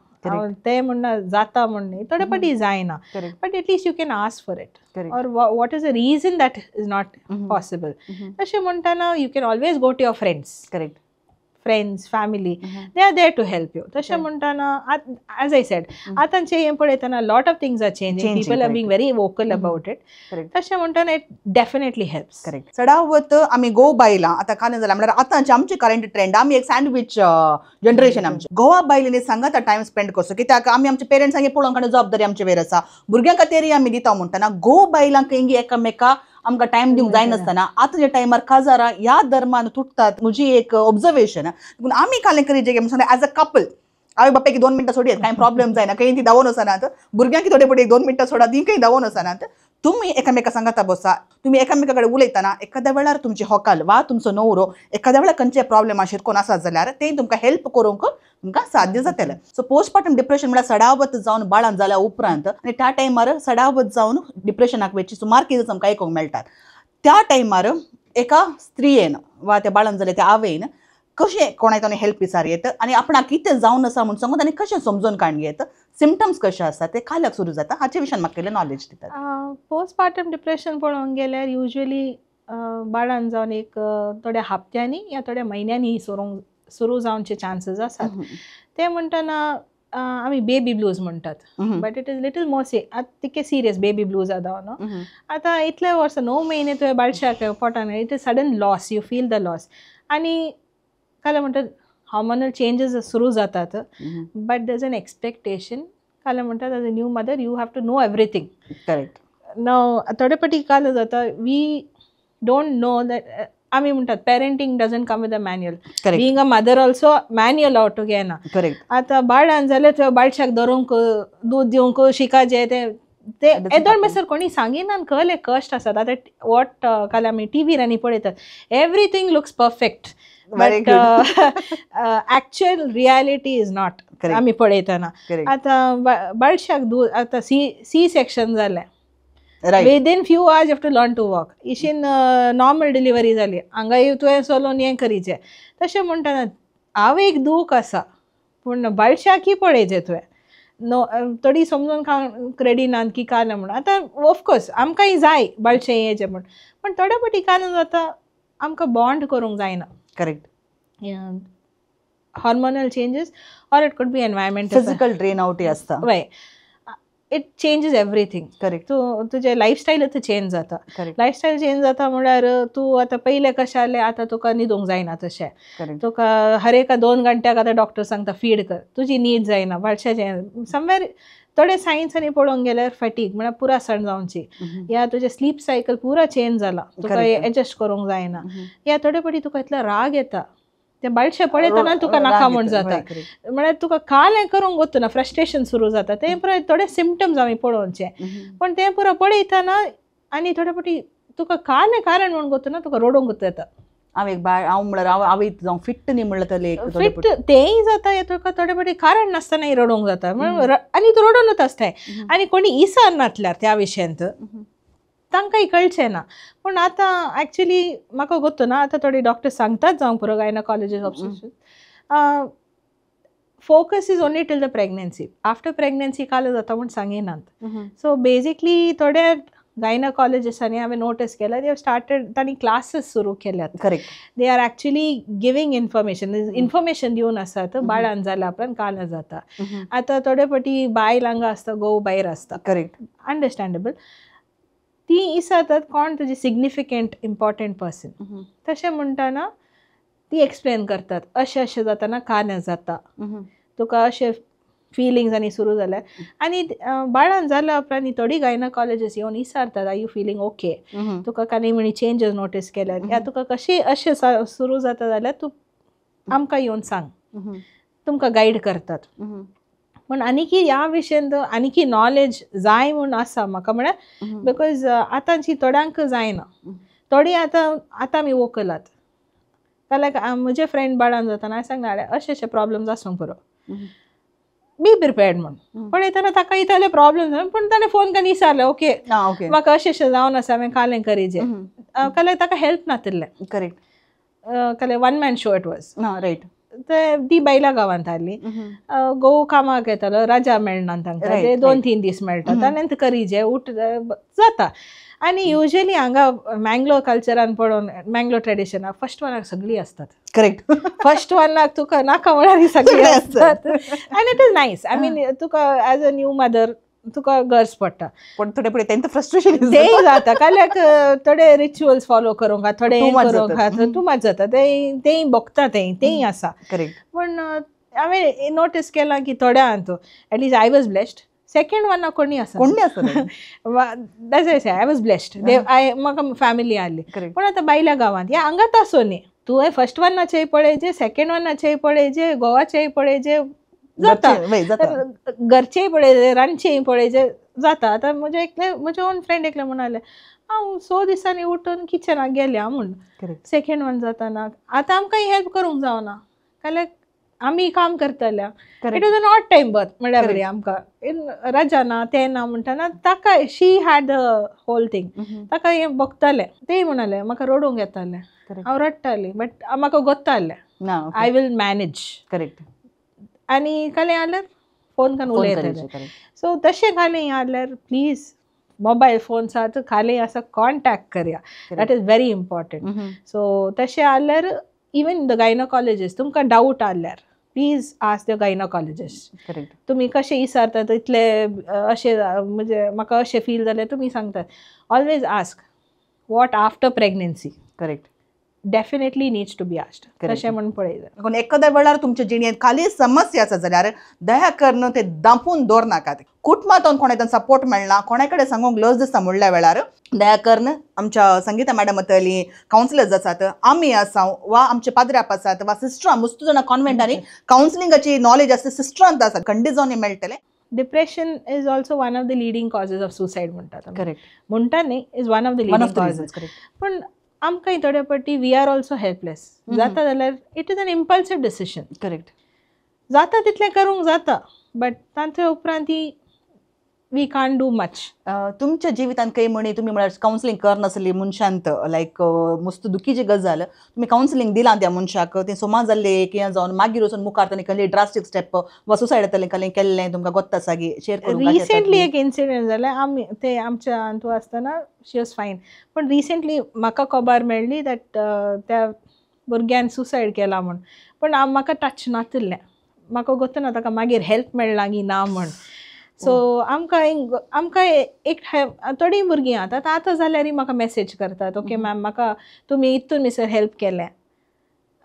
तें म्हणना जाता म्हण न्ही, थोडे पाटी जायना, but at least you can ask for it or what is a reason that is not possible. तशें म्हणटाना you can always go to your friends. Correct. Friends, family, they are there to help you. तशें म्हणटाना as I said, आतांचे हें पळयतना lot of things are changing, people are being very vocal about it. तशें म्हणटाना it definitely helps. Correct. चडावत आमी गोवा बायलां आतां कांय जाल्यार म्हणल्यार आतांचे आमचे करंट ट्रेंड, आमी एक सँडवीच जनरेशन आमचें. गोवा बायलांनी सांगात टायम स्पेंड करचो, कित्याक आमी आमच्या पेरंट्सांक पळोवंक काडून जबाबदारी आमचे वयर आसा, भुरग्यां खातीरय आमी दिता म्हणटाना गोवा बायलांक खंय एकामेका आमकां टायम दिवंक जायनासतना आतांच्या टायमार काजारां ह्या धर्मान तुटतात. म्हजी एक ऑब्जर्वेशन. पूण आमी कालें करी जे सांगता एज अ कपल, आवय बापायक 2 मिनटां सोडयत, कांय प्रॉब्लेम जायना, खंय ती धांवोन वचनात, भुरग्यांक थोडे पडे 2 मिनटां सोडा, ती खंय धांवोन वचनात. तुमी एकामेका सांगाता बसा, तुमी एकामेका कडेन उलयतना एखाद्या वेळार तुमची होकाल वा तुमचो न्हवरो एखाद्या वेळार खंयचे प्रॉब्लेम आशिल्ले कोण आसा जाल्यार ते तुमकां हेल्प करूंक तुमकां साध्य जातलें. सो पोस्टपार्टम डिप्रेशन म्हळ्यार सडावत जावन बाळान जाल्या उपरांत आनी त्या टायमार सडावत जावन डिप्रेशनाक वयची सुमार केसीस आमकां आयकूंक मेळटात. त्या टायमार एका स्त्रियेन वा त्या बाळान जाल्या त्या आवयन कशें कोणाक ताणें हेल्प विचार येत आनी आपणाक कितें जावन आसा म्हूण सांगून आनी कशें समजून काडून घेत, सिमटम्स कशे आसतात ते काल्याक सुरू जाता, हाचे विशयान म्हाका इल्लें नॉलेज दितात. पोस्टपार्टम डिप्रेशन पळोवंक गेल्यार युज्वली बाळान जावन एक थोड्या हप्त्यांनी या थोड्या म्हयन्यांनी सुरू जावचे चान्सीस आसात. ते म्हणटना आमी बेबी ब्लूज म्हणटात, but it is little more तितके सिरियस बेबी ब्लूज आतां न्हू. आतां इतले वर्सां 9 म्हयने तुवें बाळशाक पोटान, it is sudden loss, you feel the loss. आनी काल म्हणटात हॉर्मोनल चेंजेस सुरू जातात, but there is an expectation. काल म्हणटात, as a new mother you have to know everything. Correct. नाव थोडे फावटी काल जाता, we don't know that. आमी म्हणटात, parenting doesn't come with a manual. Correct. Being a mother also manual out येना. Correct. आतां बाळान जाल्यार थंय बाळशाक धरूंक, दूद दिवंक शिकाचें तें ते Doesn't येदोळ happen. म्हणसर कोणी सांगिना कहले कश्ट आसात. आतां what काल आमी टिवीर आनी पळयतात, everything looks perfect, Very but actual reality is not. Correct. आमी पळयतना करेक्ट. आतां बाळशाक दूद, आतां सी सेक्शन जालें, right. Within few hours have to learn to walk. इशीन नॉर्मल डिलिव्हरी जाली, हांगाय तुवें चलोवन हें करीचें. तशें म्हणटना हांव एक दूख आसा, पूण बाळशाकय पळयचें तुवें. नो, थोडीं समजून खावंक रेडी नात की काल म्हूण. आतां ऑफकोर्स आमकांय जाय बाळशें येचें म्हूण, पूण थोडे फावटी काल जाता, आमकां बॉन्ड करूंक जायना. Correct. Hormonal changes or it could be environmental. Physical drain आउटय आसता. वय, it changes everything. Correct. तूं तुजें लायफस्टायलूच चेंज जाता. करेक्ट. लायफस्टायल चेंज जाता म्हळ्यार तूं आतां पयलें कशें आहलें, आतां तुका न्हिदूंक जायना तशें. करेक्ट. तुका हर एका 2 घंट्याक आतां डॉक्टर सांगता फीड कर, तुजी न्हीद जायना बाळशाचें. समवेर थोडे सायन्सांनी पळोवंक गेल्यार फटीग म्हळ्यार पुरा सण जावची या तुजें स्लीप सायकल पुरा चेंज जाला, तुका एडजस्ट करूंक जायना, या थोडे फावटी तुका इतलो राग येता, ते बाळशें पळयतना तुका नाका म्हूण जाता. म्हळ्यार तुका काल हें करूंक वतना फ्रस्ट्रेशन सुरू जाता. तें पुराय थोडे सिमटम्स आमी पळोवचे, पूण तें पुरो पळयतना आनी थोडे फावटी तुका काल कारण म्हूण गोतना तुका रडूंक येता. हांव एक बाय, हांव म्हळ्यार हांव आवय जावं फिट्ट न्ही म्हणल्यार तले एक थोडे. फिट तेंय जाता, तुका थोडे फावटी कारण नासतनाय रडूंक जाता आनी तूं रडोनूच आसताय आनी कोणी इसार नासल्यार त्या विशयांत तांकांय कळचें ना. पूण आतां एक्चुली म्हाका गोत्तू ना, आतां थोडे डॉक्टर सांगतात जावंक पुरो, gynaecologist, obstetrician, focus is only till the pregnancy. After pregnancy काल जाता म्हूण सांगिनात. सो बेजिकली थोडे गायनकॉलॉजिस्टांनी हांवें नोटीस केलां, they have started, तांणी क्लासीस सुरू केल्यात. Correct. They are actually giving information, information दिवन आसात, बाळान जाल्या उपरांत काल जाता. आतां थोडे फावटी बायल हांगा आसता, घोव भायर आसता. करेक्ट. अंडरस्टँडेबल. ती इसातात कोण तुजी सिग्निफिकंट इम्पॉर्टंट पर्सन. तशें म्हणटना ती एक्सप्लेन करतात, अशें अशें जाताना काल जाता, तुका अशें फिलिंग्स आनी सुरू जाल्या. आनी बाळान जाल्या उपरांत थोडी गायनकॉलॉजिस्ट येवन विचारतात, are you feeling okay? तुका कांय म्हणी चेंजीस नोटीस केल्यात, या तुका कशी अशें सुरू जाता जाल्यार तूं आमकां येवन सांग, तुमकां गायड करतात. पूण आनीकी ह्या विशयांत आनीकी नॉलेज जाय म्हूण आसा म्हाका, म्हळ्यार because आतांची थोड्यांक जायना. थोडीं आतां आतां आमी वोकलात जाल्यार, म्हजे फ्रेंड बाळान जाताना हांवें सांगलें, अशें अशें प्रॉब्लम्स आसूंक पुरो, बी प्रिपेर्ड म्हूण. पळयतना ताका इतले प्रॉब्लम, पूण ताणें फोन करून विचारलें, ओके, ओके, म्हाका अशें अशें जावन आसा, हांवें कालें करीजे. काल्यार ताका हेल्प नातिल्लें. करेक्ट. काल्यार one man show it was. ना, रायट. ते ती बायलां गांवांत आहली, घोव कामाक येतालो, रजा मेळना तांकां, ते 2-3 दीस मेळटात आनी करीजे उठ जाता. आनी युजली हांगा मँगलोर कल्चरान पळोवन, मँगलोर ट्रेडिशनाक फर्स्ट वनाक सगळीं आसतात. करेक्ट. फर्स्ट वनाक तुका नाका म्हळ्यार सगळीं आसतात आनी it is nice. I mean, तुका एज अ न्यू मदर तुका गरज पडटा. पण थोडे फुडें तांकां फ्रस्ट्रेशन तेय जाता, काल्याक थोडे रिच्युअल्स फॉलो करूंक, थोडे Too much करूंक जाता. टू मच जाता, तेय तेय भोगता, तेय तेय आसा. करेक्ट. पूण हांवें नोटीस केलां की थोड्या at least I was blessed, second वनाक कोणी आसा. कोण आसता. That's, I was blessed, I म्हाका फॅमिली आहली. करेक्ट. पूण आतां बायल्या गांवांत ह्या हांगात आसो न्ही, तुवें फर्स्ट वनाचेय पळयजे, सेकंड वनाचेय पळयजे, घोवाचेय पळयजे जाता. जाता. घरचेय पळयजे, रांदचेय पळयजे जाता. आतां म्हजे एकले, म्हजे ओन फ्रेंड एकले म्हणाले, हांव 6 दिसांनी उठून किचनाक गेलें म्हूण. करेक्ट. सेकंड वन जाताना आतां आमकां हेल्प करूंक जावना, काल्याक आमी काम करतल्या. It was an odd time birth म्हळ्यार बरी, आमकां रजा ना, तें ना म्हणटना ताका, she had the whole thing, ताका हें भोगतालें. तेय म्हणाले, म्हाका रडूंक येतालें, हांव रडटालें, बट म्हाका गोत्तालें ना I will manage. Correct. आनी कालें जाल्यार फोन करून उलयतालें. सो तशें कालें जाल्यार प्लीज मोबायल फोन्स आतां खाली आसा, कॉन्टॅक्ट करया, that is very important. So तशें जाल्यार इवन the gynaecologist, तुमकां डावट आहल्यार please ask the gynaecologist. Correct. तुमी कशें विचारतात, इतले अशें म्हणजे म्हाका अशें फील जालें, तुमी सांगतात, always ask what after pregnancy. Correct. definitely needs to be asked. तशें म्हूण पळयता. एखाद्या वेळार तुमच्या जिणेंत खाली समस्या आसा जाल्यार दया करून ते दांपून दवरनाकात. कुटुंबांतून कोणाक सपोर्ट मेळना, कोणा कडेन सांगूंक लज दिसता म्हणल्या वेळार दया करून आमच्या संगीता मॅडम येतली, कावन्सिलर्स आसात, आमी आसा वा आमचे पाद्राप आसात वा सिस्टरां, मुस्तू जाणां कॉन्वेंटांनी कावन्सिलिंगाची नॉलेज आसता, सिस्टरांत आसात, खंडीत जावन मेळटलें. Depression is also one of the leading causes of suicide म्हणटात. करेक्ट. म्हणटा न्ही, is one of the leading causes. पूण आमकां थोडे फावटी we are also helpless. जाता जाल्यार it is an impulsive decision. Correct. जाता तितलें करूंक जाता, बट तांचे उपरांत ती we can't do much. तुमच्या जिवितांत काही म्हणी तुमी म्हळ्यार कावन्सिलींग करनासली मनशांत, लायक मस्त दुखीची गजाल तुमी कावन्सिलींग दिलां त्या मनशाक, तें सोमा जाल्लें कितें जावन मागीर वचून मुखार ताणें कसली ड्रास्टीक स्टेप वा सुसायड जातलें कसलें केल्लें तुमकां गोत्ता आसा गी शेअर करूंक? रिसेंटली एक इन्सिडंट जालें, आमी ते आमच्या अंतू आसतना शी वॉज फायन, पण रिसेंटली म्हाका खबर मेळ्ळी that त्या भुरग्यान सुसायड केला म्हूण, पण म्हाका टच नातिल्लें, म्हाका गोत्तना ताका मागीर हेल्प मेळ्ळा की ना म्हूण. सो आमकां आमकां एक थोडीं भुरगीं आतां आतां जाल्यारय म्हाका मॅसेज करतात, ओके मॅम म्हाका तुमी इतून मिसर हेल्प केलें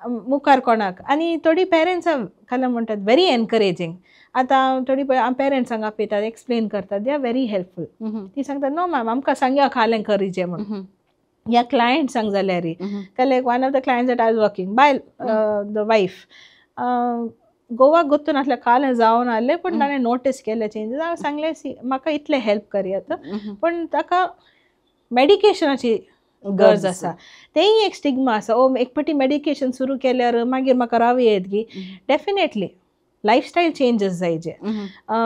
मुखार कोणाक. आनी थोडीं पेरंट्सां काल्यां म्हणटात व्हेरी एनकरेजींग. आतां थोडीं पेरंट्सांक आपयतात, एक्सप्लेन करतात, they are very helpful. ती सांगतात नो मॅम आमकां सांगया कालें करीचें म्हूण. ह्या क्लायंट्सांक जाल्यारय काल one of the clients that I was working बायल, the wife गोवाक गोत्तू नासलें, कालें जावन आहलें, पूण ताणें नोटीस केलें चेंजीस. हांवें सांगलें सी म्हाका इतलें हेल्प करयात, पूण ताका मेडिकेशनाची गरज आसा. तेंय एक स्टिग्मा आसा, ओ एक फावटी मेडिकेशन सुरू केल्यार मागीर म्हाका राव येत गी. डेफिनेटली लायफस्टायल चेंजीस जायचे,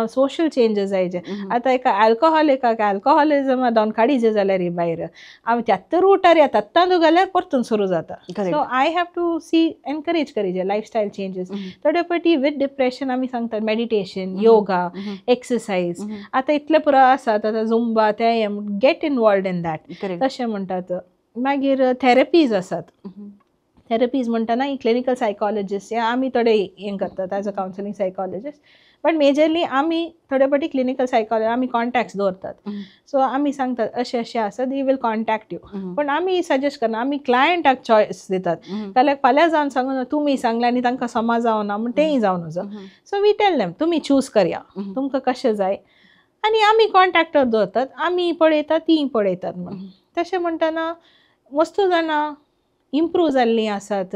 सोशल चेंजीस जायचे. आतां एका अल्कोहोलिकाक अल्कोहोलिजमा जावन काडीचे जाल्यार भायर हांव त्याच रुटार या तत्तांतू घाल्यार परतून सुरू जाता. So I have to see encourage करीचे lifestyle changes. थोडे फावटी विथ डिप्रेशन आमी सांगतात मेडिटेशन, योगा, एक्सरसायज, आतां इतले पुरो आसात, आतां झुंबा ते गेट इनवॉल्वड इन that तशें म्हणटात. मागीर थेरपीज आसात. थेरपीज म्हणटना ही क्लिनिकल सायकोलॉजिस्ट या आमी थोडे हें करतात as a counselling psychologist, but majorly आमी थोडे फावटी क्लिनिकल सायकोलॉजी आमी कॉन्टॅक्ट्स दवरतात. सो आमी सांगतात अशें अशें आसा, they will contact you. पूण आमी सजेस्ट करना, आमी क्लायंटाक चॉयस दितात. जाल्यार फाल्यां जावन सांगून तुमी सांगलें आनी तांकां समा जावना म्हूण तेंय जावन वचो. सो we tell them तुमी चूज करया तुमकां कशें जाय, आनी आमी कॉन्टॅक्टर दवरतात, आमी पळयतात तीं पळयतात म्हूण. तशें म्हणटना मस्तू जाणां इम्प्रूव जाल्लीं आसात,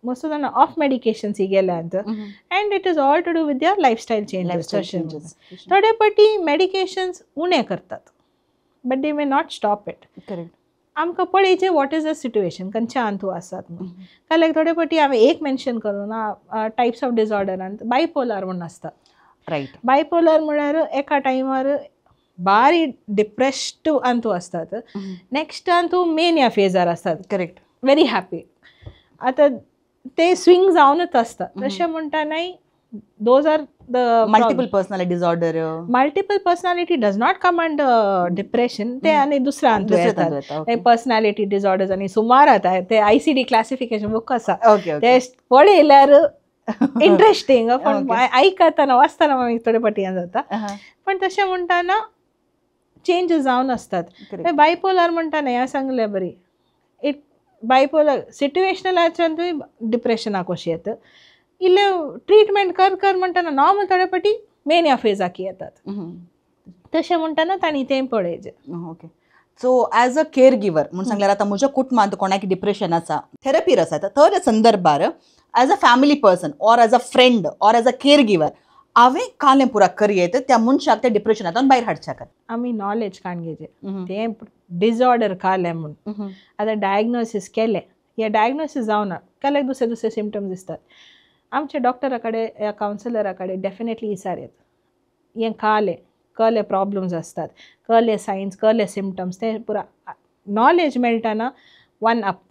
मस्त जाणां ऑफ मेडिकेशन्स गेल्यांत, and it is all to do with their lifestyle changes. थोडे फावटी मेडिकेशन्स उणें करतात, but they may not stop it. Correct. आमकां पळयचें what is the situation, खंयच्या अंतू आसात म्हूण. जाल्यार थोडे फावटी हांवें एक मेन्शन करूं ना, टायप्स ऑफ डिसऑर्डरांत बायपोलार म्हूण आसता. रायट. बायपोलार म्हळ्यार एका टायमार बारी डिप्रेस्ड अंतू आसतात, नेक्स्ट अंतू मेनिया फेजार आसतात. करेक्ट. Very happy. आतां ते स्विंग जावनच आसता. तशें म्हणटा न्हय, those are the multiple personality disorder. Multiple personality does not come under depression. ते आनी दुसऱ्या अंतू येतात पर्सनॅलिटी डिसऑर्डर्स आनी सुमार आतां ते ICD classification book आसा, ते पळयल्यार इंट्रस्टींग, पण आयकतना वाचतना मागीर थोडे फावटी हें जाता. पण तशें म्हणटना चेंजीस जावन आसतात. बायपोलार म्हणटा न्हय, हांवें सांगलें बरी, it bipolar सिट्युएशनलाच्यानूय डिप्रेशनाक कशी येता, इल्लें ट्रिटमेंट कर कर म्हणटना नॉर्मल थोडे फावटी मेनिया फेजाक येतात. तशें म्हणटना तांणी तें पळयचें. Okay. So as a care giver म्हूण सांगल्यार आतां म्हज्या कुटुंबांत कोणाक डिप्रेशन आसा, थेरपीर आसा, तर संदर्भार as a family person or as a friend or as a care giver हांवें कालें पुरा करयेत त्या मनशाक त्या डिप्रेशनांतल्यान भायर हाडच्या खातीर? आमी नॉलेज काडून घेवचें तें डिसऑर्डर कालें म्हूण. आतां डायग्नोसीस केलें, हें डायग्नोसीस जावना, काल्याक दुसरे दुसरे सिमटम्स दिसतात. आमच्या डॉक्टरा कडेन या कावन्सिलरा कडेन डेफिनेटली विचार येता, हें कालें कहले प्रॉब्लम्स आसतात, कहले सायन्स, कहले सिमटम्स, तें पुरा नॉलेज मेळटना वन अप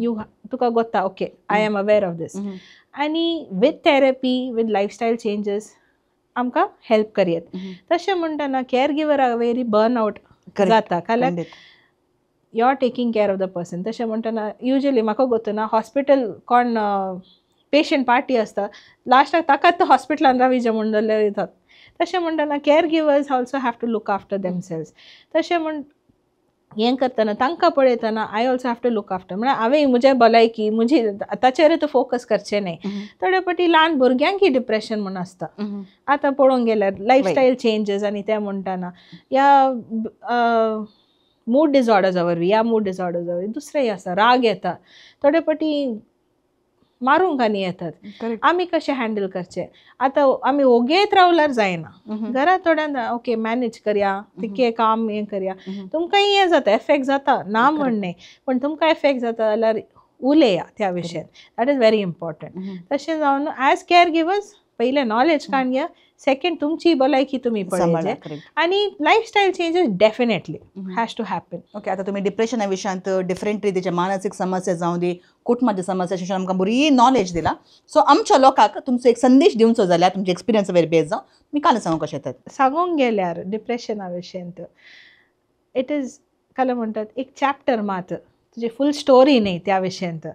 you तुका गोत्ता, okay I am aware of this. आनी with therapy, with lifestyle changes आमकां हेल्प करयेत. तशें म्हणटना केअर गिवरा वेरी बर्न आवट जाता, काल्याक you are taking care of the person. तशें म्हणटना युजली म्हाका गोत्तना हॉस्पिटल कोण पेशंट पार्टी आसता, लास्टाक ताकाच हॉस्पिटलान राविजे म्हूण जाल्यार येतात. तशें म्हणटना care givers also have to look after themselves. तशें म्हण हें करतना तांकां पळयतना I also have to look after, म्हळ्यार हांवें म्हज्या भलायकी म्हजी ताचेर तर फोकस करचें न्हय. थोडे फावटी ल्हान भुरग्यांकय डिप्रेशन म्हूण आसता. आतां पळोवंक गेल्यार लायफस्टायल चेंजीस आनी तें म्हणटना या मूड डिसऑर्डर्सा वरवीं, ह्या मूड डिसऑर्डर्सा वरवीं दुसरेंय आसा, राग येता, थोडे फावटी मारूंक आनी येतात. आमी कशें हँडल करचें? आतां आमी ओगेत रावल्यार जायना, घरा थोड्यान ओके मॅनेज करया, तितकें काम हें करया, तुमकांय हें जाता, एफेक्ट जाता, ना म्हण न्हय, पूण तुमकां एफेक्ट जाता जाल्यार उलया त्या विशयान, that is very important. तशें जावन एज कॅर गिवर्स पयलें नॉलेज काडून घेया, सेकंड तुमची भलायकी तुमी पळयचे, आनी lifestyle changes definitely has to happen. Okay, आतां तुमी डिप्रेशना विशयांत डिफरंट रितीचे मानसीक समस्या जावं दी, कुटुंबाची समस्या अशें आमकां बरी नॉलेज दिला. सो आमच्या लोकांक तुमचो एक संदेश दिवचो जाल्यार तुमचे एक्सपिरियन्स वयर बेज जावं तुमी काल सांगूंक कशें येतात? सांगूंक गेल्यार डिप्रेशना विशयांत it is काल म्हणटात एक चॅप्टर मात, तुजी फूल स्टोरी न्हय त्या विशयांत.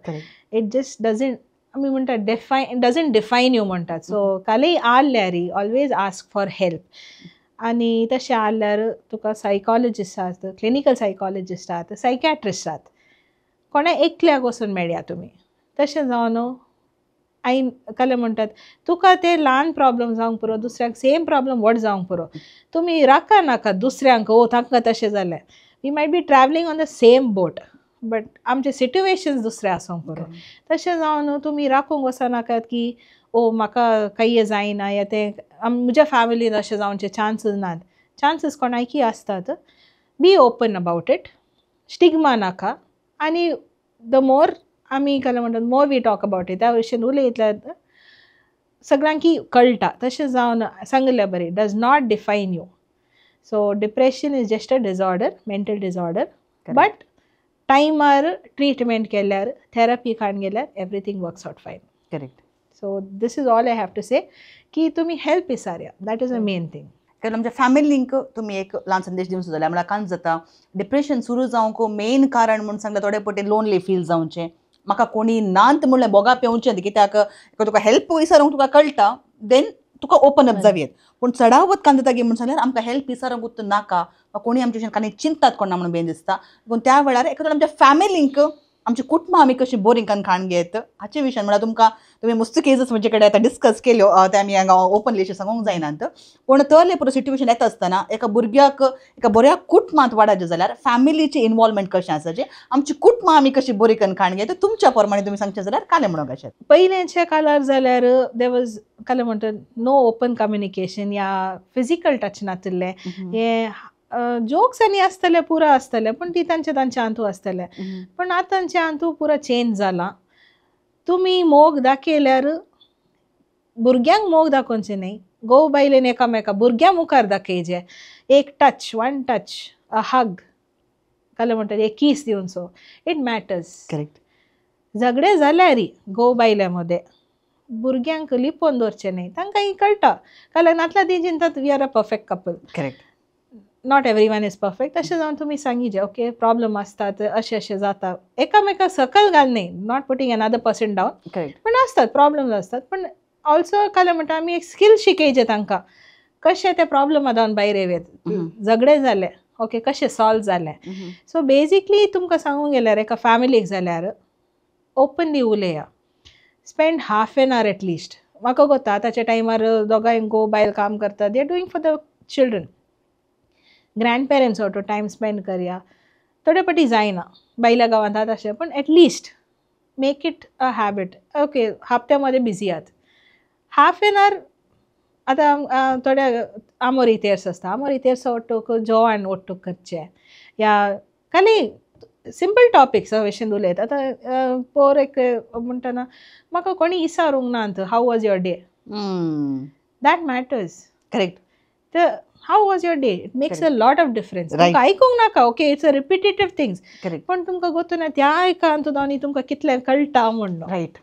It just doesn't, आमी म्हणटात डिफायन, डजंट डिफायन you म्हणटात. सो कालय आहल्यार ऑलवेज आस्क फॉर हेल्प. आनी तशें आहल्यार तुका सायकोलॉजिस्ट आसात, क्लिनिकल सायकोलॉजिस्ट आसात, सायकॅट्रिस्ट आसात, कोणा एकल्याक वचून मेळया तुमी. तशें जावन आयन काल म्हणटात तुका ते ल्हान प्रॉब्लम जावंक पुरो, दुसऱ्यांक सेम प्रॉब्लम व्हड जावंक पुरो, तुमी राखा नाका दुसऱ्यांक ओ तांकां तशें जालें. We might be travelling on the same boat but आमचे सिट्युएशन्स दुसरे आसूंक पुरो. तशें जावन तुमी राखूंक वचनाकात की ओ म्हाका कांय जायना या तें म्हज्या फॅमिलीन अशें जावचे चान्सीस नात, चान्सीस कोणायकी आसतात. Be open about it, stigma नाका. आनी the more आमी काय म्हणटात more we talk about it, त्या विशयन उलयतल्यार सगळ्यांकी कळटा. तशें जावन सांगिल्लें बरें, does not define you. So depression is just a disorder, mental disorder, but टायमार ट्रिटमेंट केल्यार, थेरपी काडून गेल्यार everything works out fine. Correct. So this is all I have to say की तुमी help विचारया, that is a main thing. कारण आमच्या फॅमिलींक तुमी एक ल्हान संदेश दिवचो जाल्यार म्हळ्यार कांय जाता डिप्रेशन सुरू जावंक मेन कारण म्हूण सांगल्यार थोडे पटी लोनली फील जावचें, म्हाका कोणी नात म्हणल्यार बोगा पेवचें, कित्याक तुका हेल्प विचारूंक तुका कळटा, देन तुका ओपन अप जावं येत. पूण चडावत कांय जाता की म्हूण सांगल्यार आमकां हेल्प विचारूंक नाका वा कोणी आमचे कांय चिंतात कोणा म्हणून बेन दिसता. पूण त्या वेळार एखाद्या आमच्या फॅमिलींक आमची कुटुंबां आमी कशी बोरींग करून खाण घेत हाचे विशयान म्हळ्यार तुमकां तुमी मस्त केसीस म्हजे कडेन आतां डिस्कस केल्यो, ते आमी हांगा ओपनली अशें सांगूंक जायनात. पूण तरले पुरो सिट्युएशन येता आसतना एका भुरग्याक एका बऱ्या कुटुंबांत वाडायचें जाल्यार फॅमिलीचें इनवॉल्वमेंट कशें आसाचें, आमची कुटुंबां आमी कशी बरी करून खाण घेत तुमच्या प्रमाणे तुमी सांगचें जाल्यार कालें म्हणूंक कशें? पयलेंच्या काळार जाल्यार there was कालें म्हणटात नो ओपन कम्युनिकेशन या फिजिकल टच नातिल्लें, हें जोक्स आनी आसतले पुरो आसतले, पूण ती तांचे तांच्या अंतू आसतले. पूण आतांचे अंतू पुरो चेंज जाला. तुमी मोग दाखयल्यार भुरग्यांक मोग दाखोवचें न्हय, घोव बायलेन एकामेका भुरग्यां मुखार दाखयचे, एक touch, one touch, a hug, कालें म्हणटात एक कीस दिवचो, it matters. Correct. झगडे जाल्यार घोव बायले मदें भुरग्यांक लिपोवन दवरचें न्हय, तांकां कळटा काल्यार नातल्यार ती चिंतात we are a perfect couple. Correct. Not every one is perfect. तशें जावन तुमी सांगिजे ओके प्रॉब्लम आसतात, अशें अशें जाता, एकामेका सकयल घाल न्हय, not putting another person down, पूण आसतात प्रॉब्लम्स आसतात. पूण ऑल्सो कालें म्हणटा आमी एक स्कील शिकयचे तांकां कशें ते प्रॉब्लमा जावन भायर येवं, झगडे जाले ओके कशें सॉल्व जालें. सो बेजिकली तुमकां सांगूंक गेल्यार एका फॅमिलीक जाल्यार ओपनली उलया, spend half an hour at least. म्हाका गोता आतांच्या टायमार दोगांय घोव बायल काम करता, they are doing for the children, grandparents auto time spend करया. थोडे फावटी जायना बायल्या गांवांत आतां तशें, पूण at least make it a habit. Okay हप्त्या मदें बिजी आहात, हाफ एन our. आतां थोड्या आमोरी तेर्स आसता, आमोरी तेर्स ओट्टूक जेवण ओट्टूक करचें या खाली सिंपल टॉपिक्स भशेन उलयता. आतां पोर एक म्हणटना म्हाका कोणी इसारूंक ना, how was your day, that matters. Correct. तर how was your day, it makes a lot of difference. तुमकां आयकूंक नाका okay it's a repetitive things, पूण तुमकां गोतू ना त्या एकांत आनी तुमकां कितलें कळटा म्हूण. रायट.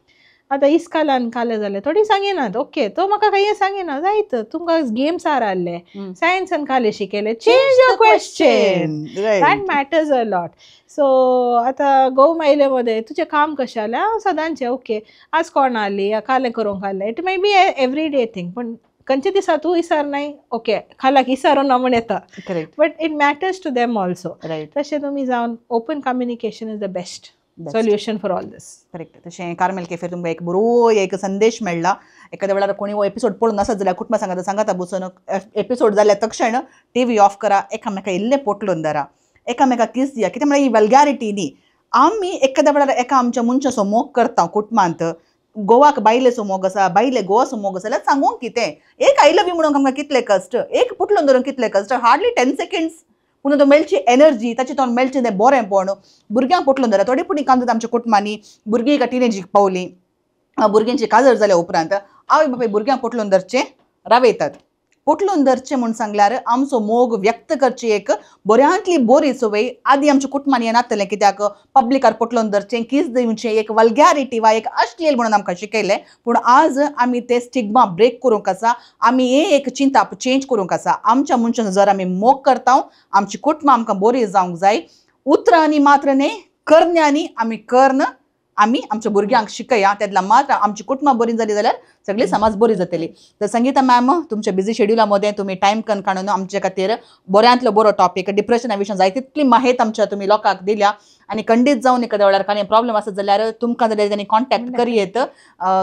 आतां इस्कालान कालें जालें थोडीं सांगिनात ओके तो म्हाका कांय सांगिना जायत, तुमकां गेम्स are आहले, सायन्सान कालें शिकयलें, change your question, that matters a lot. So आतां घोव बायले मदें तुजें काम कशें जालें, हांव सदांचें ओके आज कोण आहली या कालें करूंक आहलें, it may be every day thing, पूण खंयच्या दिसा तूं इसार नाय, ओके खालाक इसारो ना म्हण येता, correct, but it matters to them also. Right. तशें तुमी जावन open communication is the best solution for all this. Correct. तशें कार्मेल कॅफे तुमकां एक बरो एक संदेश मेळ्ळा. एखाद्या वेळार कोणी हो एपिसोड पळोवन नासत जाल्यार कुटुंबा सांगाता सांगाता बसून एपिसोड जाल्या तक्षण टी व्ही ऑफ करा, एकामेका इल्लें पोटलून धरा, एकामेका किस दिया. कितें म्हळ्यार ही वल्गॅरिटी न्ही. आमी एखाद्या वेळार एका आमच्या मनशाचो मोग करता कुटुंबांत, गोवाक बायलेचो मोग आसा, बायले गोवाचो मोग आसा, जाल्यार सांगूंक कितें, एक I love you म्हणूंक आमकां कितले कश्ट, एक पुटलून धरूंक कितले कश्ट, हार्डली 10 सेकंड्स. पूण तो मेळची एनर्जी, ताचे तोंड मेळचें तें बरेंपण. भुरग्यांक पोटलून धरा. थोडे पुणी काम जाता आमच्या कुटुंबांनी, भुरगीं एका टिनेजीक पावलीं, भुरग्यांची काजर जाल्या उपरांत आवय बापाय भुरग्यांक पोटलून धरचें रावयतात. पोटलून धरचें म्हूण सांगल्यार आमचो मोग व्यक्त करची एक बऱ्यांतली बरी संवय आदी आमच्या कुटुंबांनी हें नासतलें. कित्याक पब्लिकार पोटलून धरचें, किस दिवचें, एक वल्गॅरिटी वा एक अश्लील म्हणून आमकां शिकयलें. पूण आज आमी ते स्टिग्मा ब्रेक करूंक आसा, आमी हें एक चिंताप चेंज करूंक आसा. आमच्या मनशांचो जर आमी मोग करता, आमची कुटुंबां आमकां बरी जावंक जाय. उतरांनी मात्र न्ही, करण्यांनी आमी कर्ण आमी आमच्या भुरग्यांक शिकया. तेदला मात्र आमची कुटुंबां बरी जाली जाल्यार सगळी समाज बरी जातली. तर संगीता मॅम, तुमच्या बिजी शेड्युला मदें तुमी टायम कन काडून आमचे खातीर बऱ्यांतलो बरो टॉपीक डिप्रेशना विशयान जाय तितली माहिती आमच्या तुमी लोकांक दिल्या. आनी खंडीत जावन एखाद्या वेळार कांय प्रॉब्लम आसत जाल्यार तुमकां जाल्यार तांणी कॉन्टॅक्ट करयेत.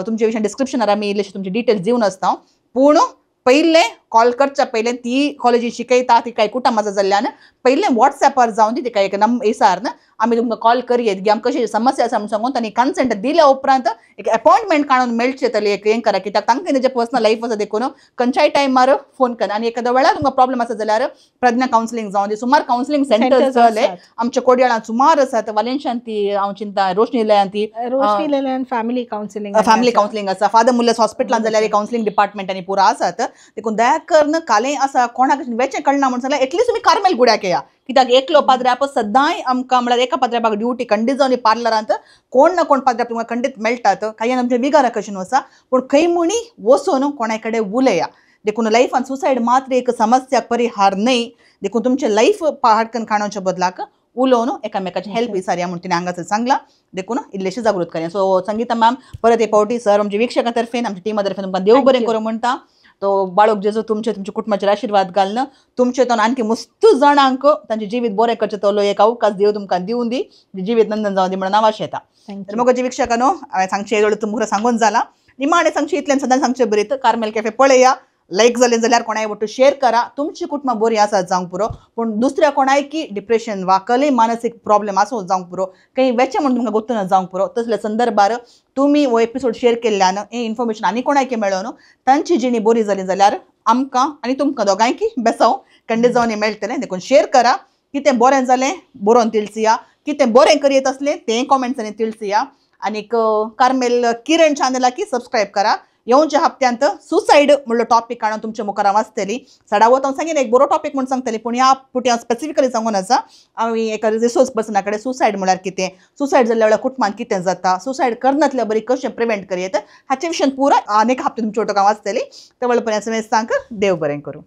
तुमचे विशयान डिस्क्रिप्शनार आमी इल्लेशे तुमचे डिटेल्स दिवन आसता. पूण पयलें कॉल करच्या पयलें ती कॉलेजी शिकयता ती काय कुटुंब आसा जाल्ल्यान पयलें वॉट्सॅपार जावन ती तिका एक नंबर इसारन आमी तुमकां कॉल करयेत की आमकां कशी समस्या आसा म्हणून सांगून तांणी कन्सेंट दिल्या उपरांत एक अपॉयंटमेंट काडून मेळचें तरी एक हें करा. कित्याक तांकां तेजें पर्सनल लायफ आसा देखून खंयच्याय टायमार फोन कर. आनी एखाद्या वेळार तुमकां प्रॉब्लम आसा जाल्यार प्रज्ञा कावन्सिलींग जावन दी, सुमार कावन्सिलींग सेंटर्स जाले आमच्या कोडयाळांत सुमार आसात. वालेन्शान ती हांव चिंता रोशनी लयान ती रोशनी लयान फॅमिली कावन्सिलींग, फॅमिली कावन्सिलींग आसा. फादर मुल्लस हॉस्पिटलान जाल्यार कावन्सिलींग डिपार्टमेंट आनी पुरो आसात. देखून दया करून कालें आसा कोणाक वेचें कळना म्हूण सांगल्यार एटलिस्ट तुमी कार्मेल गुड्याक येया. कित्याक एकलो पाद्र्याप सदांय आमकां म्हळ्यार एका पाद्र्यापाक ड्युटी खंडीत जावन पार्लरांत कोण ना कोण पाद्र्याप तुमकां खंडीत मेळटात. कांय आमच्या विगारा कशें आसा, पूण खंय म्हणी वचून कोणाय कडेन उलया. देखून लायफान सुसायड मात्र एक समस्या परिहार न्हय. देखून तुमचें लायफ हाडकन काणोवच्या बदलाक उलोवन एकामेकाची हेल्प विचारया म्हूण तिणें हांगासर सांगलां. देखून इल्लेशी जागृत करया. सो संगीता मॅम, परत एक फावटी सर आमच्या विक्षकां तर्फेन आमच्या टिमा तर्फेन तुमकां देव बरें करूं म्हणटा. तो बाळक जेजू तुमचे तुमच्या कुटुंबाचेर आशिर्वाद घालून तुमचे तो आणखी मस्त जाणांक तांचे जिवीत बरें करचें तलो एक अवकाश देव तुमकां दिवन दी, जिवीत नंदन जावन दी म्हणून आवाज येता. तर मोगाचे विक्षकांनो, हांवें सांगचें येदोळ तुमकां सांगून जालां. निमाणें सांगचें इतल्यान सदां सांगचें बरें कार्मेल कॅफे पळया, लायक जालें जाल्यार कोणाय वटू शेअर करा. तुमची कुटुंबां बरीं आसात जावंक पुरो, पूण दुसऱ्या कोणाय की डिप्रेशन वा कसलेय मानसीक प्रॉब्लम आसूं जावंक पुरो, खंय वेचें म्हूण तुमकां गोत्तू ना जावंक पुरो. तसल्या संदर्भार तुमी हो एपिसोड शेअर केल्ल्यान हें इन्फॉर्मेशन आनी कोणायकी मेळोन तांची जिणी बरी जाली जाल्यार आमकां आनी तुमकां दोगांयकी बेसांव खंडीत जावन मेळटलें. देखून शेअर करा. कितें बरें जालें बरोवन तिळसिया, कितें बरें करयत आसलें तें कॉमेंट्सांनी तिळसिया. आनीक कार्मेल किरण चॅनलाकी सबस्क्रायब करा. येवच्या हप्त्यांत सुसायड म्हणलो टॉपीक काडून तुमच्या मुखार हांव वाचतली. सडावत हांव सांगेन एक बरो टॉपीक म्हूण सांगतली, पूण ह्या पुटी हांव स्पेसिफिकली सांगून आसा. हांव एका रिसोर्स पर्सना कडेन सुसायड म्हळ्यार कितें, सुसायड जाल्ल्या वेळार कुटुंबांत कितें जाता, सुसायड करनातल्या बरी कशें प्रिवेंट करयेत, हाचे विशयान पुरा अनेक हप्ते तुमच्या वटूक हांव वाचतली. त्या वेळा पर्यंत समेस्तांक देव बरें करूं.